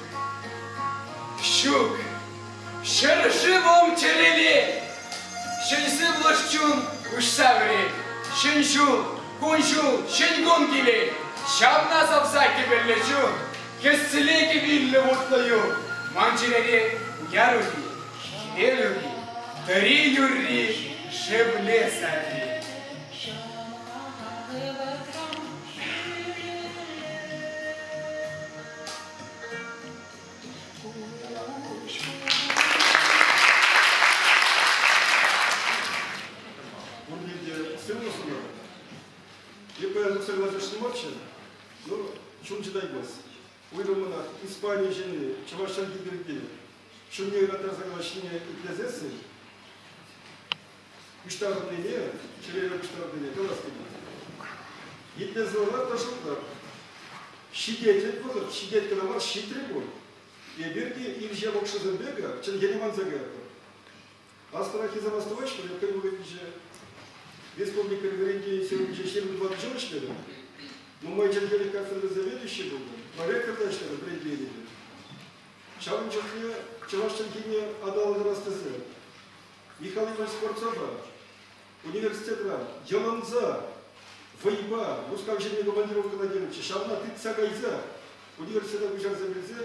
ҫук, ҫӗршывӑм чӗрелет, ҫӗн сывлӑш чун уҫса вӗрет, ҫӗн ҫул, кун-ҫул, ҫӗн кун килет, ҫавна савса кӗпеллӗ чун, хӗсселе кӗвиллӗ вутлӑ юр, ман чӗрере уяр ури, хӗвел ури, тӑри юрри, шевле сарри. Пурне те сывлӑх сунатӑп. Эпӗ согласишнӗ марччӗ, но чун чӑтаймасть. Уйрӑммӑнах Испани ҫынни чӑваш чӗлхи пирки чунне ыраттарса калаҫнине итлесессӗн пуҫтарӑннине, чӗрере пуҫтарӑннине калас килет. Итлесе ларать та шутлать. Ҫитет вӑхӑт, ҫитет кӑна мар, ҫитрӗ пуль. Эпир те ирҫе мӑкшӑсем пек чӗлхене манса каятпӑр. Аслӑраххисем астӑваҫҫӗ, хӑй вӑхӑтӗнче республикӑри вӗрентӳ институтӗнче 24 ҫул ӗҫлерӗм. Нумай чӗлхелӗх кафедра заведующийӗ пултӑм, проректор та ӗҫлерӗм вӗрентӳ енӗпе. Ҫавӑн чухне чӑваш чӗлхине аталантарас тесе Михаил Иванович Скворцова университетра йӑлӑнса вӑйпа Мускав ҫине командировкӑна килнӗччӗ. Ҫавна тытса кайса университета куҫарса килсе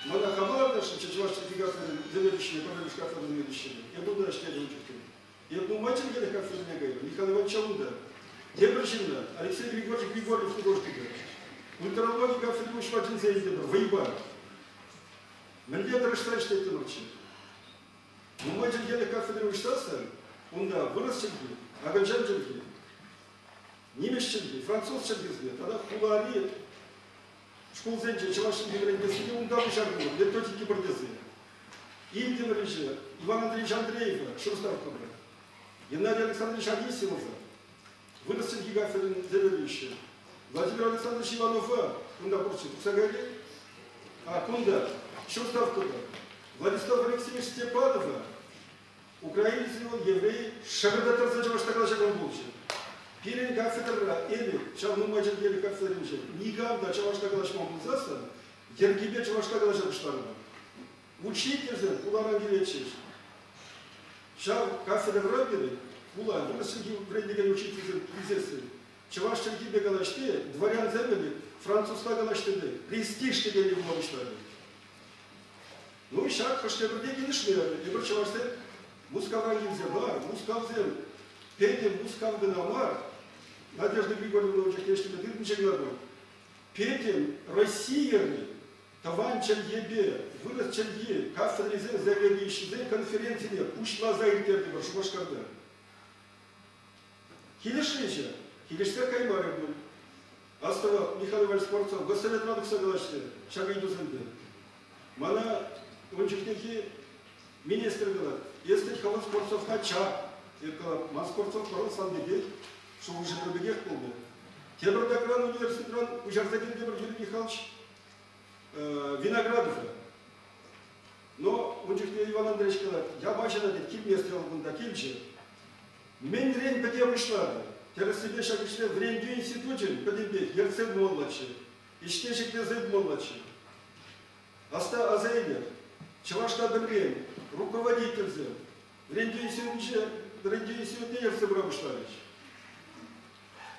мана хама лартасшӑнччӗ чӑваш чӗлхи кафедрин заведующине, пӗрремӗш кафедра заведующине. Эп унта ӗҫлетӗм ун чухне. Эп нумай чӗлхелӗх кафедрине кайрӑм. Михаил Иванович унта. Тепӗр ҫынна, Алексей Григорьевич Григорьев художника, культурологи кафедри уҫма чӗнсе илтӗмӗр вӑйпа. Мӗнле тӑрӑшса ӗҫлеттӗмӗрччӗ. Нумай чӗлхелӗх кафедри уҫсассӑн унта вырӑс чӗлхи, акӑлчан чӗлхи, нимӗҫ чӗлхи, француз чӗлхисене тата хулари шкулсенче чӑваш чӗлхи вӗрентессине унта пуҫарнӑ методики пӗр тесе. Илтӗмӗр ӗҫе Иван Андреевич Андреева Шурставкӑпа, Геннадий Александрович Анисимова, вырӑс чӗлхи кафедрин заведующийӗ, Владимир Александрович Иванова кунта пурччӗ, тухса кайрӗ. А кунта Шурставкӑпа Владислав Алексеевич Степанова украинец вӑл еврей шӑкӑртаттарса чӑвашла калаҫакан пулчӗ. Пирӗн кафедрӑра элӗк ҫав нумай чӗлхеллӗ кафедринче никам та чӑвашла калаҫман пулсассӑн йӗркипе чӑвашла калаҫа пуҫларӑмӑр. Учительсем хуларан килетчӗҫ. Ҫав кафедрӑра пирӗн хула вырӑс чӗлхи вӗрентекен учительсем килсессӗн чӑваш чӗлхипе калаҫни дворянсем ӗлӗк французла калаҫнӑ пек престиж текенни пула пуҫларӗ. Ну, ҫак хӑш-тепӗрте килӗшмерӗ. Эпир чӑвашсем Мускавран килсе мар, Мускавсем петӗ Мускав кӑна мар. Надежда Григорьевна чухне ӗҫлеме тытӑнчӗ кӑна пуль. Петӗн Российӑри тӑван чӗлхепе вырӑс чӗлхи кафедрисен заведующисен конференцине пуҫласа ирттертӗмӗр Шупашкарта. Килӗшрӗ-ши? Килӗшсех каймарӗ пуль. Астӑвап, Михаил Иванович Скворцов госсоветра тухса калаҫрӗ ҫак ыйтусемпе. Мана ун чухнехи министр калать, если хӑвӑн Скворцовна чап, эп калап, ман Скворцов вӑл сан пекех, шухӑшӗ пекех пулнӑ. Тепӗртакран университетран куҫарса килтӗмӗр Юрий Михайлович Виноградова. Но ун чухне Иван Андреевич калать, я Ваҫана тет, килмест вӑл кунта, килчӗ. Мӗнрен пӗте пуҫларӗ? Тӗрӗссипе ҫак ӗҫре вӗрентӳ институчӗн пӗтӗмпех ертсе пымаллаччӗ, ӗҫне ҫӗклесе пымаллаччӗ. Аста аса илер, чӑвашла пӗлмен руководительсем вӗрентӳ институтӗнче вӗрентӳ институтне ертсе пыра пуҫларӗҫ.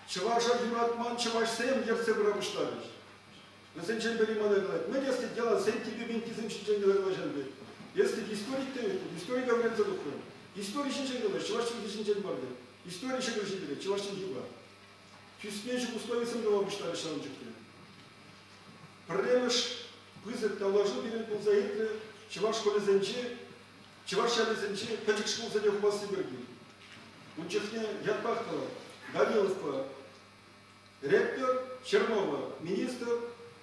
Чӑваша юратман чӑвашсем ертсе пыра пуҫларӗҫ. Вӗсенчен пӗри мана калать, мӗн эс тет, ялан сентипе-ментисем ҫинчен кӑна калаҫан тет. Эс тет, историк те тет, историка вӗренсе тухрӑм. Истори ҫинчен калаҫ, чӑваш чӗлхи ҫинчен мар тет. Истори ҫӑкӑр ҫитерет, чӑваш чӗлхи мар. Тӳсме ҫук условисем тума пуҫларӗҫ ҫавӑн чухне. Пӗрремӗш пысӑк тавлашу пирӗн пулса иртрӗ чӑваш шкулӗсенче, чӑваш ялӗсенче пӗчӗк шкулсене хупасси пирки. Ун чухне ятпах калать, Даниловпа Ректор, Чернова, министр,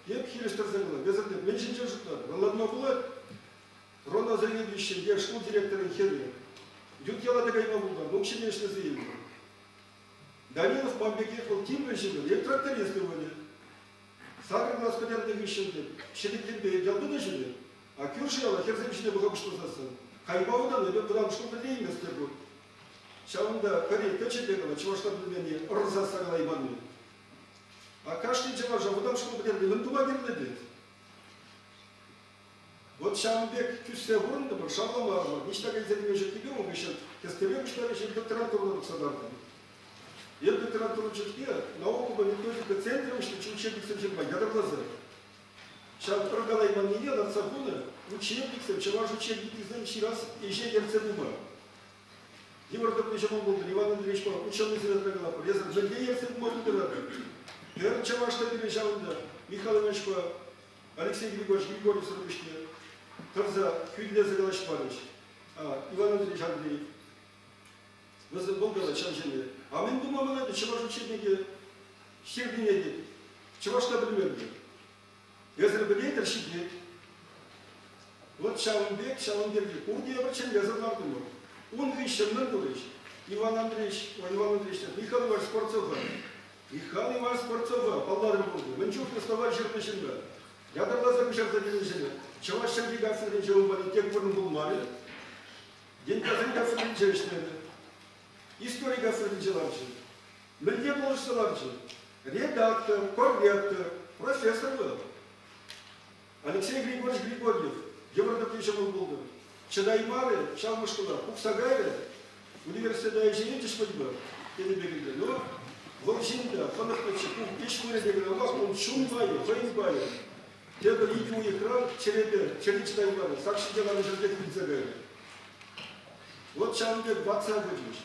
эп хирӗҫ тӑрса калать. Эсӗр те мӗн ҫинчен шутлатӑр? Ӑнланма пулать. Рона заведующий е шкул директорӗн хӗрӗ ют яла та кайма пултарнӑ, укҫине ӗҫлесе илнӗ. Данилов ман пекех вӑл тимлӗ ҫын, эп тракторист ывӑлӗ. Сакӑр класс пӗтернӗ хыҫҫӑн те ҫӗнӗкленпе ялта та ҫӳрет. А кӳршӗ яла хӗрсем ҫине пӑха пуҫласассӑн кайма вӑтаннӑ, эпӗ вӑтам шкул пӗтерейместӗп пуль. Ҫавӑнта пӗри тӑчӗ те кӑна чӑвашла пӗлменни ӑрсасса калайманни. А кашни чӑваша вӑтам шкул пӗтерни мӗн тума кирлӗ тет? Вот ҫавӑн пек тӳссе пурӑнтӑмӑр, шавламарӑмӑр, ниҫта килсе кӗме ҫуккипе ун хыҫҫӑн хӗстере пуҫларӗҫ, эп докторантурӑна тухса тартӑм. Эп докторантура чухне наукӑпа методика центрӗ уҫнӑччӗ учебниксем ҫырма ятарласа. Ҫав пӗр калайманнине лартса хунӑ учебниксем, чӑваш учебникӗсем ҫырас ӗҫе ертсе пыма. Йывӑр тӑпри ҫӑмӑл пултӑр, Иван Андреевичпа ученӑйсене калатпӑр. Эсӗр мӗнле ертсе пыма пултаратӑр? Пӗр чӑваш та пире ҫавӑнта Михаил Ивановичпа Алексей Григорьевич Григорьевсӑр пуҫне тӑрса хӳтӗлесе калаҫмарӗҫ. Иван Андреевич Андреев. Вӗсем вӑл калать ҫав ҫӗре. А мӗн тума мана чӑваш учебникӗ ҫырнине тет. Чӑвашла пӗлмелле. Эсӗр пӗлетӗр ҫитет. Вот ҫавӑн пек, ҫавӑн пирки пурте эпир чӗнмесӗр лартӑмӑр. Ун хыҫҫӑн мӗн турӗҫ? Иван Андреевич, ой, Иван Андреевич, Михаил Иванович Скворцова. Михаил Иванович Скворцова палларӑм пурте. Мӗн чухлӗ словарь ҫырнӑ ҫынна. Ятарласа куҫарса килнӗ ҫӗре чӑваш чӗлхи кафедринче ун валли тек вырӑн пулмарӗ. Енкасен кафедринче ӗҫлерӗ. Истори кафедринче ларчӗ. Мӗнле пулӑшса ларчӗ? Редактор, корректор, профессор вӑл. Алексей Григорьевич Григорьев йывӑр тӑпри ҫӑмӑл пултӑр. Чӑтаймарӗ ҫав мӑшкӑла, пухса кайрӗ. Университета ӗҫе илчӗҫ вӑйпа, тенӗ пек ӗнтӗ. Но вӑл ҫын та хӑнӑхнӑччӗ, ку ӗҫ вырӑнӗ кӑна мар, ун чун пайӗ, хӑйӗн пайӗ. Тепӗр икӗ уйӑхран чӗрепе чӗри чӑтаймарӗ, сак ҫинче ларнӑ ҫӗртех вилсе кайрӗ. Вот ҫавӑн пек ватса пычӗҫ.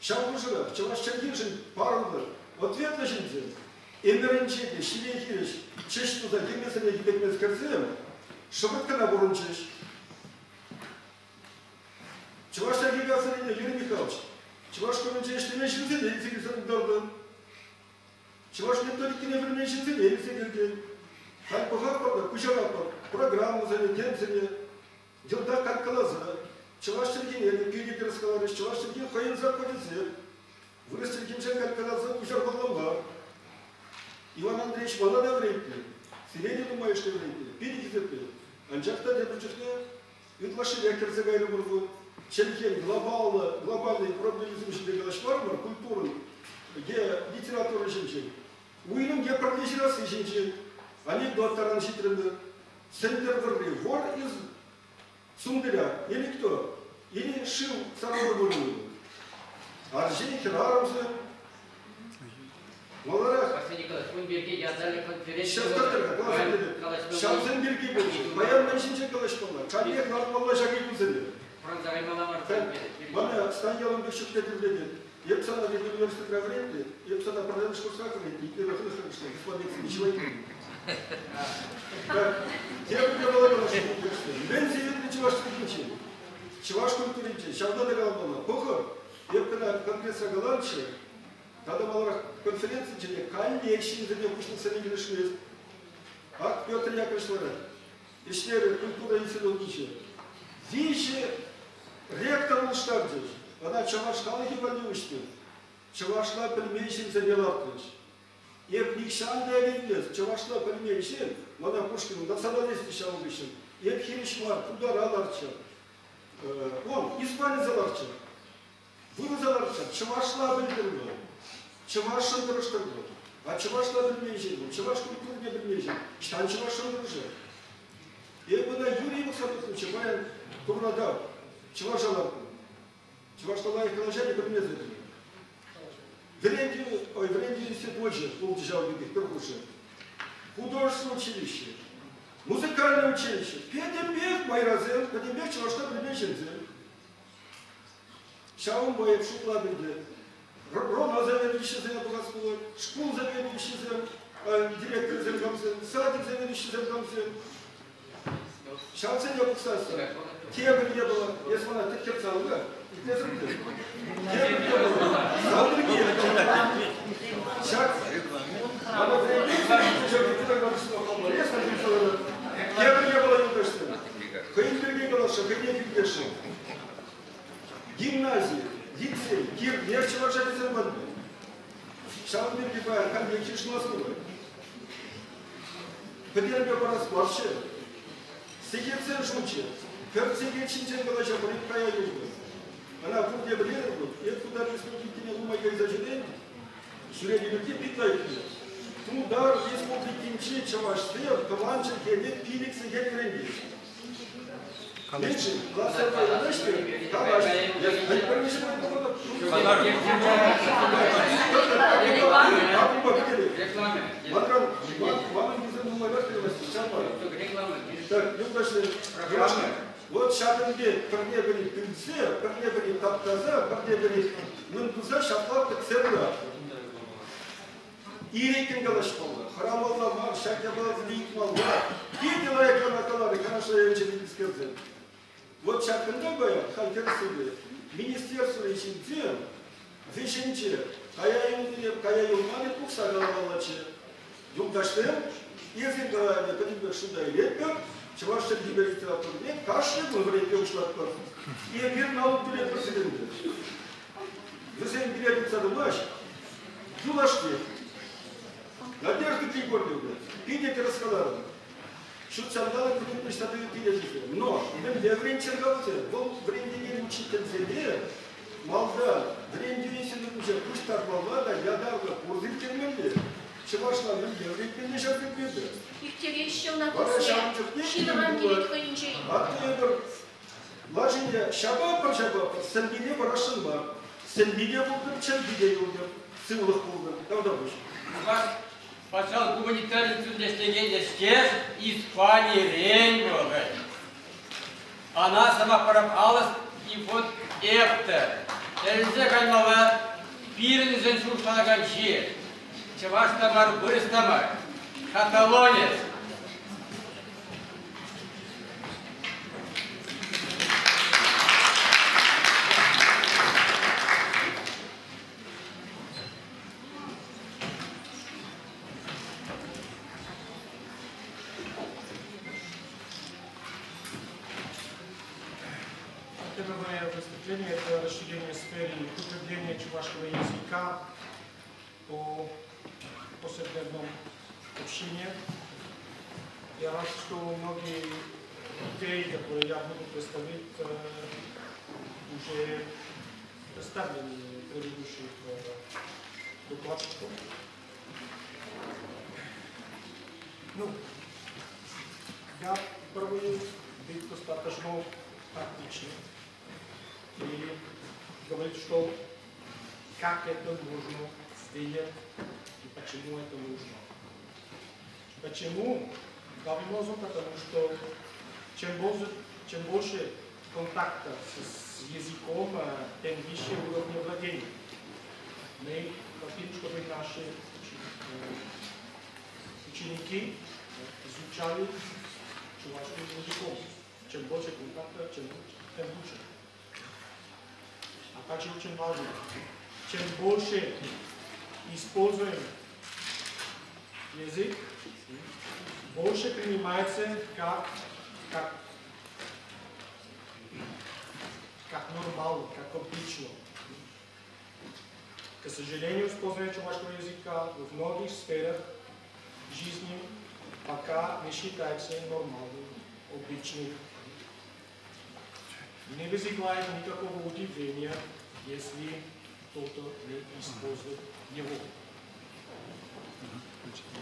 Ҫав хушӑрах чӑваш чӗлхишӗн парӑмлӑ, ответлӑ ҫынсем ӗмӗрӗнче те ҫиле хирӗҫ чӗҫ туса йӗмесене йӗпетменскерсем шӑпӑрт кӑна пурӑнчӗҫ. Чӑваш чӗлхи кафедрине Юрий Михайлович чӑваш шкулӗнче ӗҫлемен ҫынсене илсе килсе тултарнӑ. Чӑваш методикине пӗлмен ҫынсене илсе килтӗн. Халь пӑхатпӑр та куҫаратпӑр программӑсене, темсене. Йӑлтах калкаласа, чӑваш чӗлхине те питӗ тӗрӗс каларӗҫ, чӑваш чӗлхи хӑйӗн законӗсем. Вырӑс чӗлхинчен калкаласа куҫармалла мар. Иван Андреевич мана та вӗрентнӗ, сире те нумайӑшне вӗрентнӗ, питӗ хисеплет. Анчах та тепӗр чухне ытлашширех кӗрсе кайрӑмӑр вӑл. Чӗлхен глобаллӑ, глобальнӑй проблемисем ҫинче калаҫмарӑмӑр, культурӑн е литература ҫинчен. Уйрӑм е пӗрле ҫырасси ҫинчен анекдот таран ҫитрӗмӗр. Сӗнтӗрвӑрри вор из Сундыря или кто? Или шыв сарӑлнӑ вырӑнӗ. Арҫын хӗрарӑмсем маларах Арсений Николаевич, ун пирки ятарлӑ конференци Ҫавсем пирки пулчӗ. Паян мӗн ҫинчен калаҫмалла? Каллех лартмалла ҫак ыйтусене. Фронта каймалла мар. Мана Станьялӑн пек ҫӗклетӗр тетӗп. Эп сана ведь университетра вӗрентнӗ, эп сана пӗрремӗш курсра вӗрентнӗ, итлеме хӑнӑхрӑм-ҫке, господин чылай Так, тепӗр япала каласшӑн Мӗн сивӗтнӗ чӑваш чӗлхинчен? Чӑваш культуринчен ҫавна та каламалла. Пӑхӑр, эп кӑна конгресра каланччӗ, тата маларах конференцинче те каллех ҫынсене пуҫлӑхсене килӗшмест. Ак Петр Яковлевич ларать. Ӗҫлерӗ культура институтӗнче. Виҫӗ ректор улӑштарчӗҫ. Ӑна чӑваш халӑхӗ валли уҫнӑ. Чӑвашла пӗлмен ҫынсене лартрӗҫ. Эп нихҫан та ӗненмест, чӑвашла пӗлмен ҫын мана Пушкин националист ҫавӑн хыҫҫӑн. Эп хирӗҫ мар, тутара ларччӑр. Он, испанеца ларччӑр. Вырӑса ларччӑр, чӑвашла пӗлтӗр вӑл. Чӑвашшӑн тӑрӑштӑр вӑл. А чӑвашла пӗлмен ҫын вӑл, чӑваш культурине пӗлмен ҫын. Ӑҫтан чӑвашшӑн тӑрӑшать? Эп ӑна юри пӑхса тухнӑччӗ, паян Турра чӑваша лартнӑ. Чӑвашла лайӑх калаҫать те пӗлмесӗр. Вӗрентӳ, ой, вӗрентӳ институчӗ пулчӗ ҫав пекех пӗр хушӑ. Художество училищи, музыкальное училище, пӗтӗмпех майрасем, пӗтӗмпех чӑвашла пӗлмен ҫынсем. Ҫавӑнпа эп шутлап ӗнтӗ, роно заведующисене пӑхас пулать, шкул заведующисем, директорсем камсем, садик заведующисем камсем. Ҫавсене пӑхсассӑн тепӗр япала, эс мана тӗккӗртсе алла, итлесӗр пуль. Тепӗр япала, сан пирки ҫак мана Тепӗр япала юлташсем, хӑйӗн пирки каласшӑн, хӑйне хӳтлесшӗн. Гимнази, лицей, кирлех чӑваш ачисем валли. Ҫавӑн пирки паян каллех йышӑнас пулать. Пӗтерме парас марччӗ. Сехетсен шучӗ пӗр сехет ҫинчен калаҫа пӗрех кая юлнӑ. Ӑна пурте пӗлетӗр пуль. Эп Тутар Республикине нумай кайса ҫӳрен, ҫӳренӗ пирки пит лайӑх пӗлет. Тутар Республикинчи чӑвашсем тӑван чӗлхене 5 сехет вӗрентеҫҫӗ. Меньше класса Вот ҫакӑн пек пӗрне-пӗри пӳлсе, пӗрне-пӗри таптаса, пӗрне-пӗри мӗн туса ҫапла пӗтсе пырать. Ирӗккӗн калаҫмалла, хӑрамалла мар, ҫак япаласене ыйтмалла. Питӗ лайӑх каларӗ Канаш районӗнче пӗтнӗскерсем. Вот ҫакӑнта паян, халь тӗрӗссипе, министерство ҫынсем вӗҫӗнче кая юлнине кая юлман тухса каламаллаччӗ. Юлташсем, эсир каланӑ пӗтӗмпех шута илетпӗр, чӑваш чӗлхипе литературине кашни кун вӗрентме пуҫлатпӑр. Эпир налук тӳлетпӗр сирӗнпе. Вӗсем пире тытса тӑмасть. Юлашки. Надежда Григорьевна, питӗ тӗрӗс каларӑн. Ҫут ҫанталӑк вӗрентмӗш тата ытти те Но мӗнле вӗрентчӗр-ха вӗсем? Вӑл вӗрентекен учительсене малтан вӗрентӳ институтӗнче пуҫтармалла та ятарлӑ курс ирттермелле. Чӑвашла мӗнле вӗрентмелле ҫав предмета? Ирттереҫҫӗ ӑна курсне. Ҫынран килет хӑйӗнчен. Атту Лашине ҫапатпӑр-ҫапатпӑр, сӗлпине парасшӑн мар. Сӗлпи те пултӑр, чӗлпи те юлтӑр, сывлӑх пултӑр. Тавтапуҫ. Чӑваш патшалӑх гуманитари институтӗнче ӗҫлекен ӗҫтеш Испанирен вӑл. Ана сӑмах парап алӑс Ифон Эптер. Тӗлӗнсе каймалла пирӗншӗн шухӑшланакан ҫын. Чӑваш та мар, вырӑс та мар. Каталонец. Первое выступление – это расширение сферы употребления чувашского языка по повседневном общении. Я рад, что многие идеи, которые я буду представить, уже представлены предыдущих докладчиков. Ну, я пробую быть достаточно практичным и говорить, что как это нужно сделать и почему это нужно. Почему? Главным образом, потому что чем больше контакта с языком, тем выше уровень владения. Мы хотим, чтобы наши ученики изучали чувашским языком. Чем больше контакта, тем лучше. А также очень важно, чем больше используем язык, больше принимается как нормально, как обычно. К сожалению, использование чувашского языка в многих сферах жизни пока не считается нормальным, обычным. Не возникает никакого удивления, если кто-то не использует его.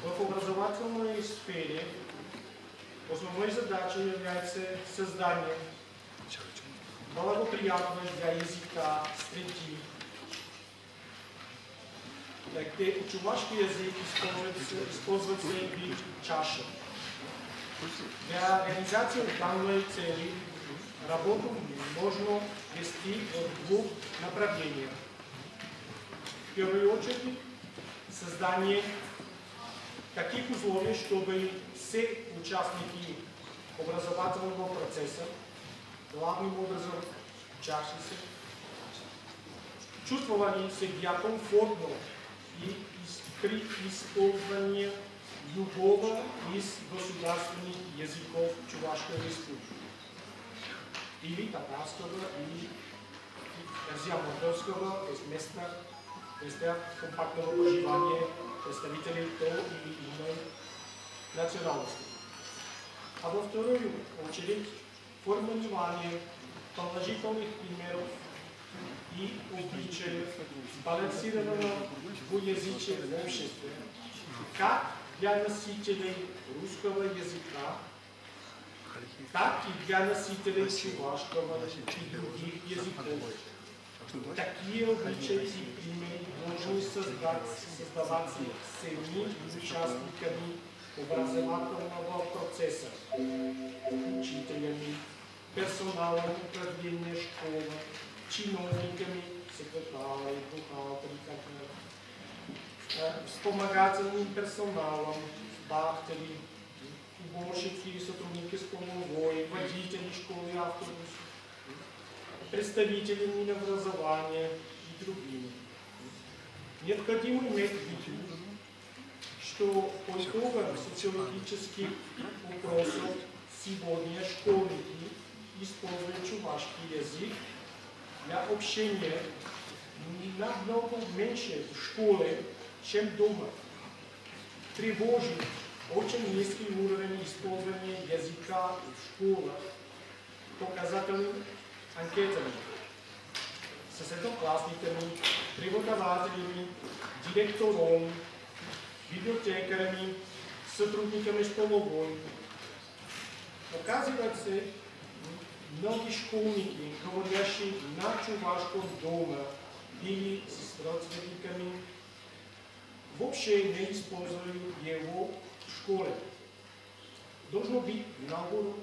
В образовательной сфере основной задачей является создание благоприятной для языка среды, где чувашский язык используется быть чаще. Для реализации данной цели работу можно вести в двух направлениях. В первую очередь, создание таких условий, чтобы все участники образовательного процесса, главным образом учащиеся, чувствовали себя комфортно и при использовании любого из государственных языков Чувашской Республики. Или татарского, или эрзя-мордовского, то есть места компактного проживания представителей той или иной национальности. А во вторую очередь формирование положительных примеров и обычаев сбалансированного двуязычия в обществе, как для носителей русского языка, так и для носителей чувашского и других языков. Такие обычаи и примеры должны создаваться всеми участниками образовательного процесса, учителями, персоналом управления школы, чиновниками, секретарями, бухгалтерами, вспомогательным персоналом, бахтери, уборщики, сотрудники столовой, водители школы и автобусов, представители Минобразования и другими. Необходимо иметь в виду, что по итогам социологических опросов сегодня школьники используют чувашский язык для общения намного меньше в школе, чем дома. Тревожит очень низкий уровень использования языка в школах показателями анкетами, с одноклассниками, преподавателями, директором, библиотекарями, сотрудниками столовой. Оказывается, многие школьники, говорящие на чувашском дома или с родственниками, вообще не используют его в школе. Должно быть наоборот.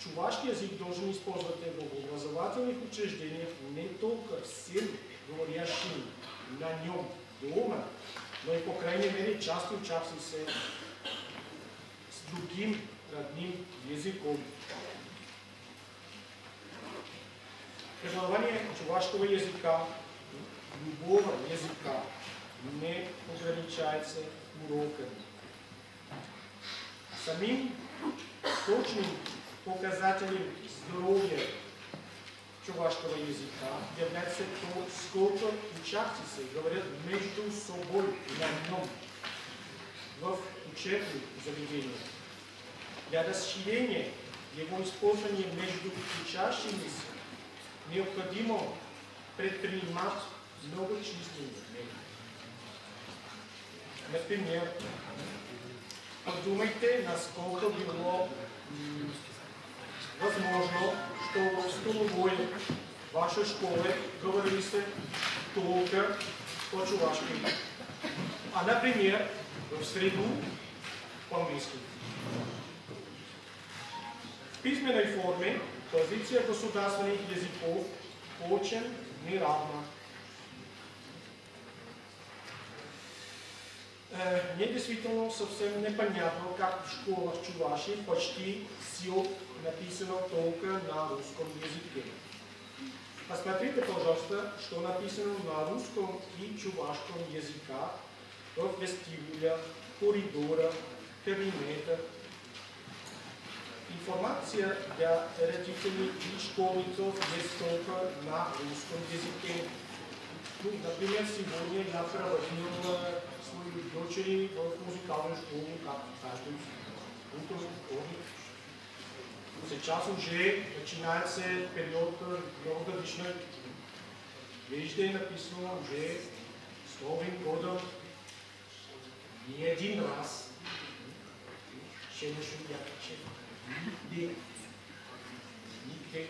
Чувашский язык должен использовать в образовательных учреждениях не только всем говорящим на нем дома, но и, по крайней мере, часто учащимся с другим родным языком. Преподавание чувашского языка, любого языка, не ограничается уроками. Самим точным показателем здоровья чувашского языка является то, сколько учащихся говорят между собой на нем в учебных заведениях. Для расширения его использования между учащимися необходимо предпринимать многочисленные меры. Например, подумайте, насколько было возможно, что в столовой вашей школы говорились только по-чувашски, а, например, в среду по-английски. В письменной форме позиция государственных языков очень неравна. Мне действительно совсем непонятно, как в школах Чувашии почти все написано только на русском языке. Посмотрите, пожалуйста, что написано на русском и чувашском языках в вестибюлях, коридорах, кабинетах. Информация для родителей и школьников есть только на русском языке. Ну, например, сегодня я проводил свою дочери в музыкальную школу, как каждый утро, вторник. Сейчас уже начинается период новогодичной. Везде написано уже с Новым годом не один раз. Нигде. Нигде.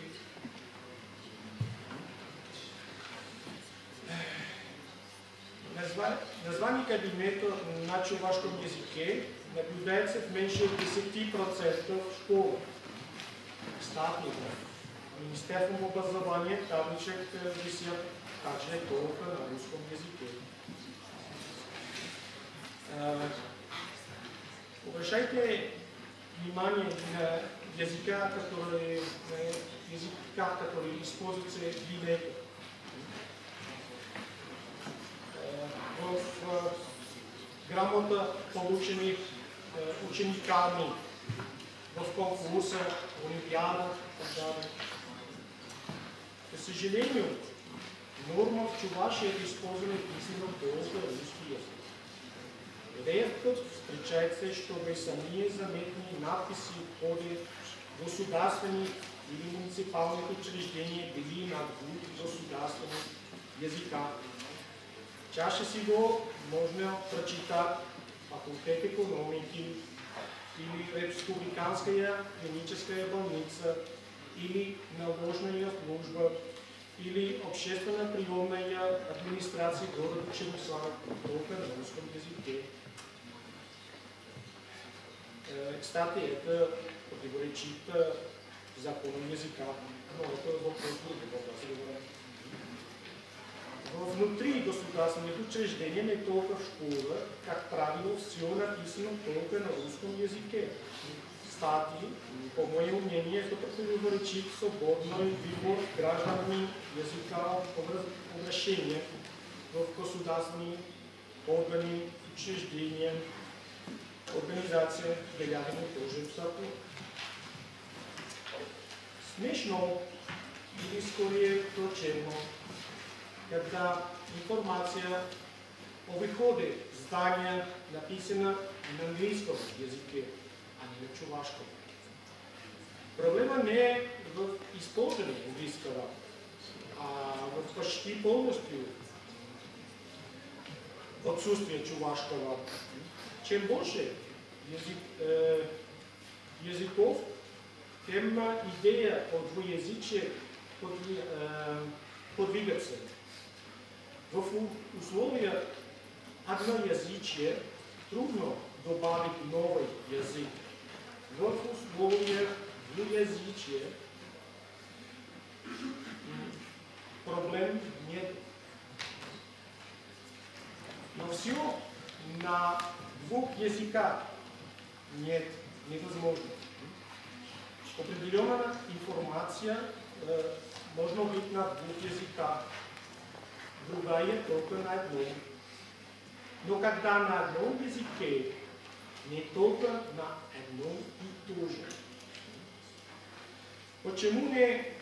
Название кабинета на чувашском языке наблюдается в меньше 10% школ. Кстати, Министерством образования табличек висят также только на русском языке. Обращайте внимание на языка, который используется в линейках. В грамотах, полученных учениками в конкурсах, олимпиадах и так далее. К сожалению, норма в Чувашии использована письменно только русский язык. Редко встречается, чтобы самые заметные надписи в ходе государственных или муниципальных учреждений были на двух государственных языках. Чаще всего можно прочитать факультет экономики или республиканская клиническая больница, или наложная служба, или общественная приемная администрация города Чебоксары только на русском языке. Кстати, это противоречит закону языка, но это вопрос другого разговора. Внутри государственных учреждений, не только в школах, как правило, все написано только на русском языке. Кстати, по моему мнению, это противоречит свободный выбор гражданами языка обращения в государственные органы, учреждения, организации, деляние тоже в закон. Смешно или скорее плачевно, когда информация о выходе здания написана на английском языке, а не на чувашском. Проблема не в использовании английского, а в почти полностью отсутствии чувашского. Чем больше языков, тем идея о двуязычии подвигается. В условиях одноязычия трудно добавить новый язык. В условиях двуязычия проблем нет. Но все на двух языках нет, невозможно. Определенная информация можно быть на двух языках, другая только на одном. Но когда на одном языке, не только на одном и том же. Почему не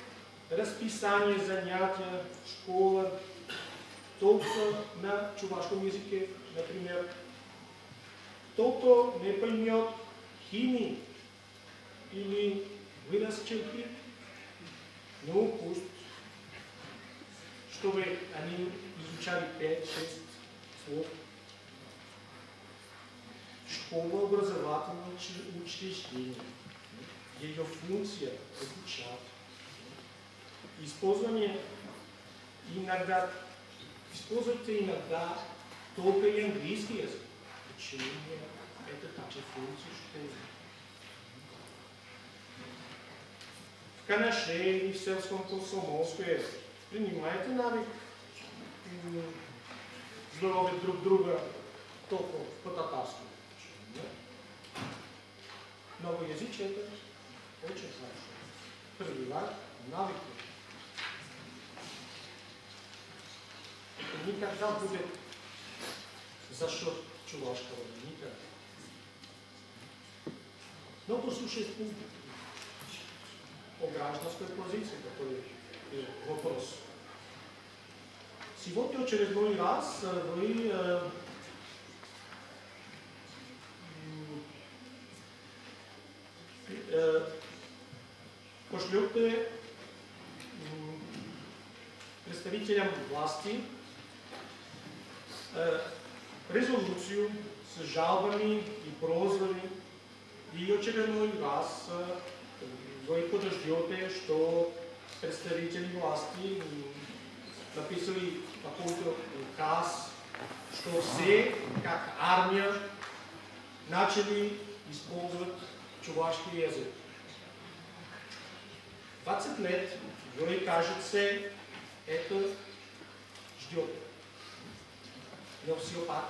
расписание занятия школы только на чувашском языке, например? Кто-то не поймет химии или выраз черты, ну пусть, чтобы они изучали 5-6 слов. Школа образовательного учреждения. Ее функция обучать. Использование иногда, используйте иногда только и английский язык. Почему нет? Это также функция школы. В Канаше или в сельском Комсомольске принимайте навык здоровья друг друга только по-татарски. Почему нет? Многоязычие это очень хорошо. Прививать навыки. Это никогда будет за счет чувашского, никогда. Но по существу о гражданской позиции, который вопрос. Сегодня очередной раз вы пошлете представителям власти резолюцию с жалобами и просьбами, и очередной раз вы подождете, что представители власти написали какой-то указ, что все, как армия, начали использовать чувашский язык. 20 лет, вы, кажется, это ждете. Но все так,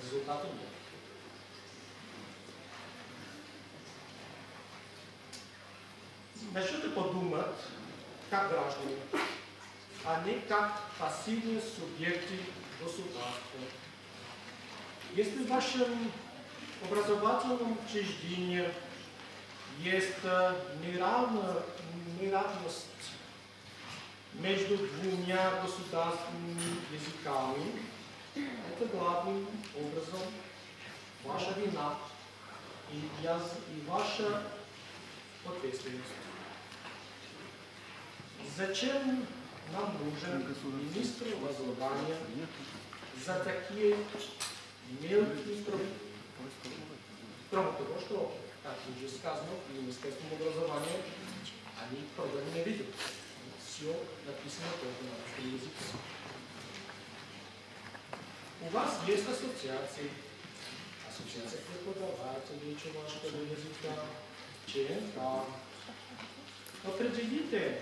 результата нет. Начнете подумать, как граждане, а не как пассивные субъекты государства. Если в вашем образовательном учреждении есть неравность между двумя государственными языками, это главным образом ваша вина и ваша ответственность. Зачем нам нужен министр образования за такие мелкие проблемы? Кроме того, что, как уже сказано, в Министерстве образования они проблемы не видят. Все написано только на русском языке. У вас есть ассоциации, ассоциация преподавателей чувашского языка, ЧНК. Определите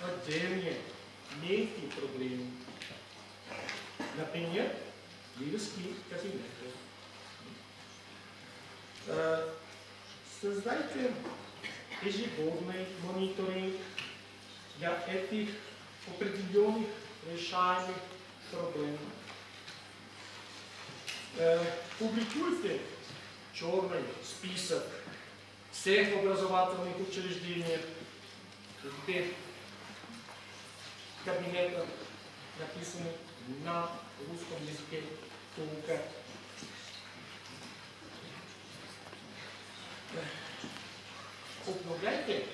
отдельные мелкие проблемы. Например, лидерские кабинеты. Создайте ежегодный мониторинг для этих определенных решаемых проблем. Публикуйте черный список всех образовательных учреждений, где в кабинетах написаны на русском языке только. Обновляйте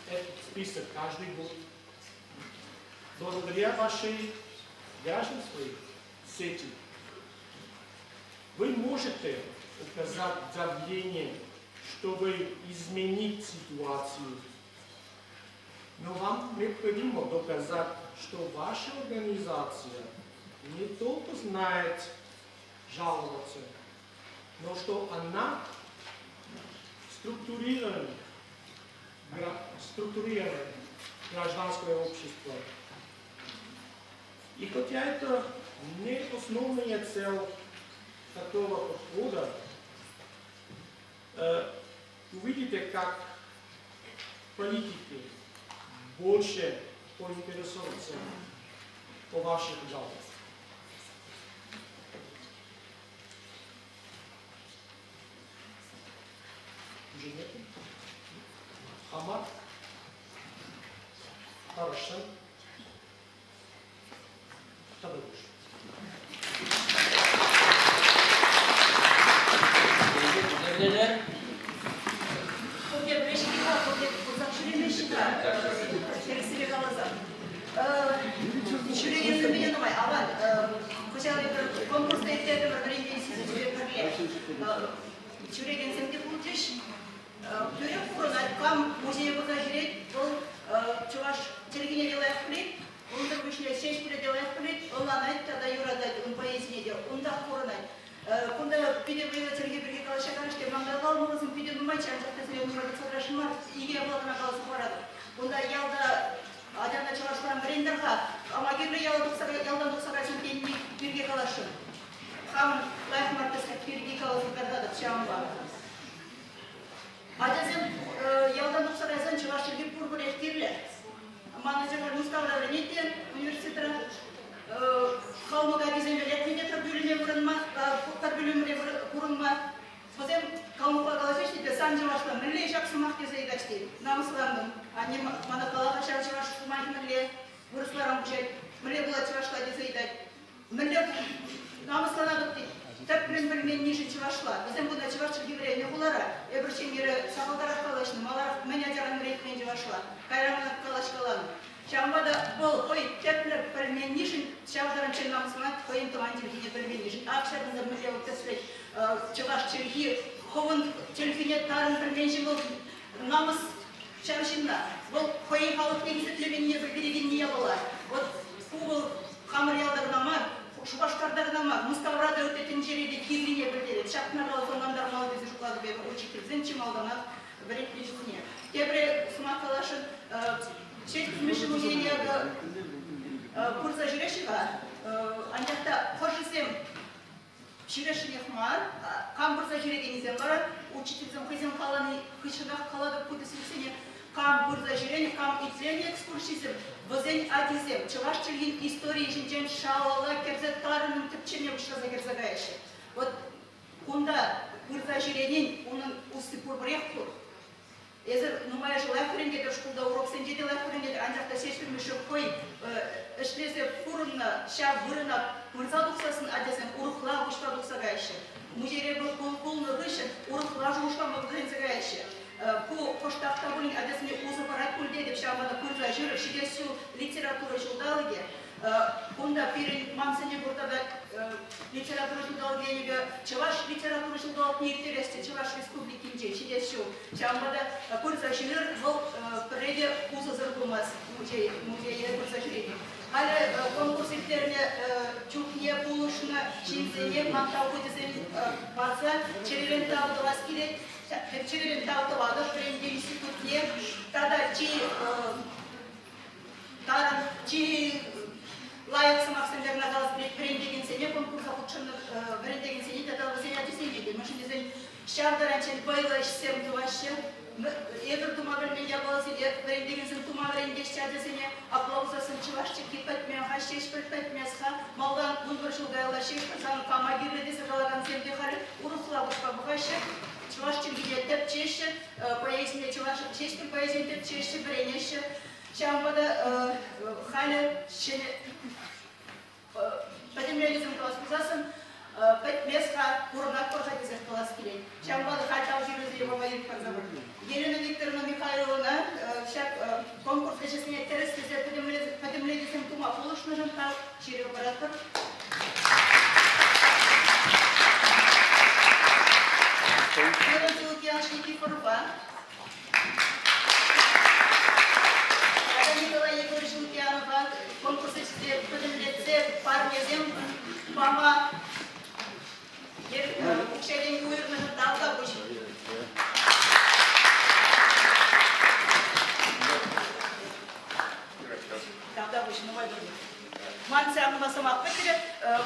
этот список каждый год. Благодаря вашей гражданской сети вы можете оказать давление, чтобы изменить ситуацию. Но вам необходимо доказать, что ваша организация не только знает жаловаться, но что она структурирована гражданское общество. И хотя это не основная цель такого подхода, увидите, как политики больше поинтересуются о ваших жалобах. Уже нет? Хамар? Хорошо. Тадыш. Хам лайх марта пурӑнма. Вӗсем калмӑкла калаҫаҫҫӗ те, сан чӑвашла мӗнле ҫак сӑмах тесе ыйтаҫ тет. Намӑслантӑм. Анне мана кала-ха ҫав чӑваш сӑмахӗ мӗнле? Вырӑсларан куҫать. Мӗнле пулать чӑвашла тесе ыйтать. Мӗнле намӑсланатӑп тет. Тӗплӗн пӗлменнишӗн чӑвашла. Вӗсем кунта чӑваш чӗлхи вӗреннӗ хулара. Эпир ҫемьере сахалтарах калаҫнӑ, маларах мӗн ачаран вӗрентмен чӑвашла. Кайран калаҫкаланӑ. Ҫавӑнпа та вӑл хӑй тӗплӗ пӗлменнишӗн ҫав таранччен намӑсланать хӑйӗн тӑван чӗлхине пӗлменнишӗн. Ак ҫакӑнта мӗнле вӑл тӗслӗх чӑваш чӗлхи хӑвӑн чӗлхӳне тарӑн пӗлмен ҫын вӑл намӑс ҫав ҫынна. Вӑл хӑйӗн халӑхне хисеплеменнине пӗлтерекенни япала. Вот ку вӑл хамӑр ялта кӑна мар, Шупашкарта кӑна мар, Мускавра та ытти тӗнчере те кирлине пӗлтерет. Ҫакна каласа ӑнлантармалла тесе шутлатӑп эпӗ учительсен чи малтанах вӗрентнӗ чухне. Тепре сӑмах каласшӑн, Ҫеҫпӗл музейне акӑ пырса ҫӳреҫҫӗ-ха, анчах та хӑшӗсем ҫӳресшӗнех мар, кам пырса ҫӳрекеннисем вара учительсем хӑйсем калани хыҫҫӑнах калатӑп ку тӗслӗхсене, кам пырса ҫӳренӗ, кам итленӗ экскурсисем, вӗсен ачисем чӑваш чӗлхин историйӗ ҫинчен шалалла кӗрсе тарӑннӑн тӗпчеме пуҫласа кӗрсе каяҫҫӗ. Вот кунта пырса ҫӳренин унӑн усси пурпӗрех пур. Эсир нумайӑшӗ лайӑх вӗрентетӗр шкулта, уроксенче те лайӑх вӗрентетӗр, анчах та Ҫеҫпӗл Мишши хӑй ӗҫлесе пурӑннӑ ҫав вырӑна пырса тухсассӑн ачасем урӑхла пуҫпа тухса каяҫҫӗ. Музейре пулнӑ хыҫҫӑн урӑхла шухӑшлама вӗренсе каяҫҫӗ. Ку кӑштах та пулин ачасене усӑ парать пуль тетӗп, ҫавӑнпа та пырса ҫӳрӗр. Ҫитес ҫул литература ҫулталӑкӗ. Кунта пирӗн ман сӗнӳ пур тата литература ҫулталӑкӗ енӗпе чӑваш литература ҫулталӑкне ирттересчӗ Чӑваш Республикинче ҫитес ҫул. Ҫавӑнпа та пырса ҫӳрер, вӑл пӗрре те усӑсӑр пулмасть музей, музее пырса ҫӳрени. Халӗ конкурс ирттернӗ чухне пулӑшнӑ ҫынсене ман тав хучӗсем парса чӗререн тав тӑвас килет. Чӗререн тав тӑватӑп вӗрентӳ институтне тата чи Тарӑн чи лайӑх сӑмахсемпе кӑна калас килет вӗрентекенсене конкурса хутшӑннӑ вӗрентекенсене тата вӗсен ачисене те. Мӗншӗн тесен ҫав таранччен вӑйлӑ ӗҫсем тӑваҫҫӗ. Эпир тума пӗлмен япаласене вӗрентекенсем тума вӗрентеҫҫӗ ачасене. Апла пулсассӑн чӑваш чӗлхи пӗтмен-ха, Ҫеҫпӗл пӗтмест-ха. Малтан 11 ҫул каялла Ҫеҫпӗл сан кама кирлӗ тесе калакансем те халӗ урӑхла куҫпа пӑхаҫҫӗ. Чӑваш чӗлхине тӗпчеҫҫӗ, поэзине чӑваш Ҫеҫпӗл поэзине тӗпчеҫҫӗ, вӗренеҫҫӗ. Ҫавӑнпа та халӗ ҫӗнӗ пӗтӗмлетӳсем калас пулсассӑн пӗтмест-ха, пурӑнатпӑр-ха тесех калас килет. Ҫавӑнпа та халь тав ҫырусене пама ирӗк парса пыр. Елена Викторовна Михайловна ҫак конкурс ӗҫӗсене тӗрӗслесе пӗтӗмлетӳсем тума пулӑшнӑшӑн тав ҫыру паратпӑр. Леонтий Лукьянович Никифорова Тата Николай Егорович Лукьянова конкурс ӗҫне пӗтӗмлетсе парнесем пама укҫа-тенкӗ уйӑрнӑшӑн тавтапуҫ. Тавтапуҫ, нумай пулнӑ. Ман ҫавӑнпа сӑмах пӗтрӗ.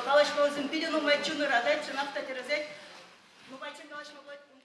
Калаҫмаллисем питӗ нумай чун ыратать, чӑнах та тӗрӗсех. Нумайччен калаҫма пулать.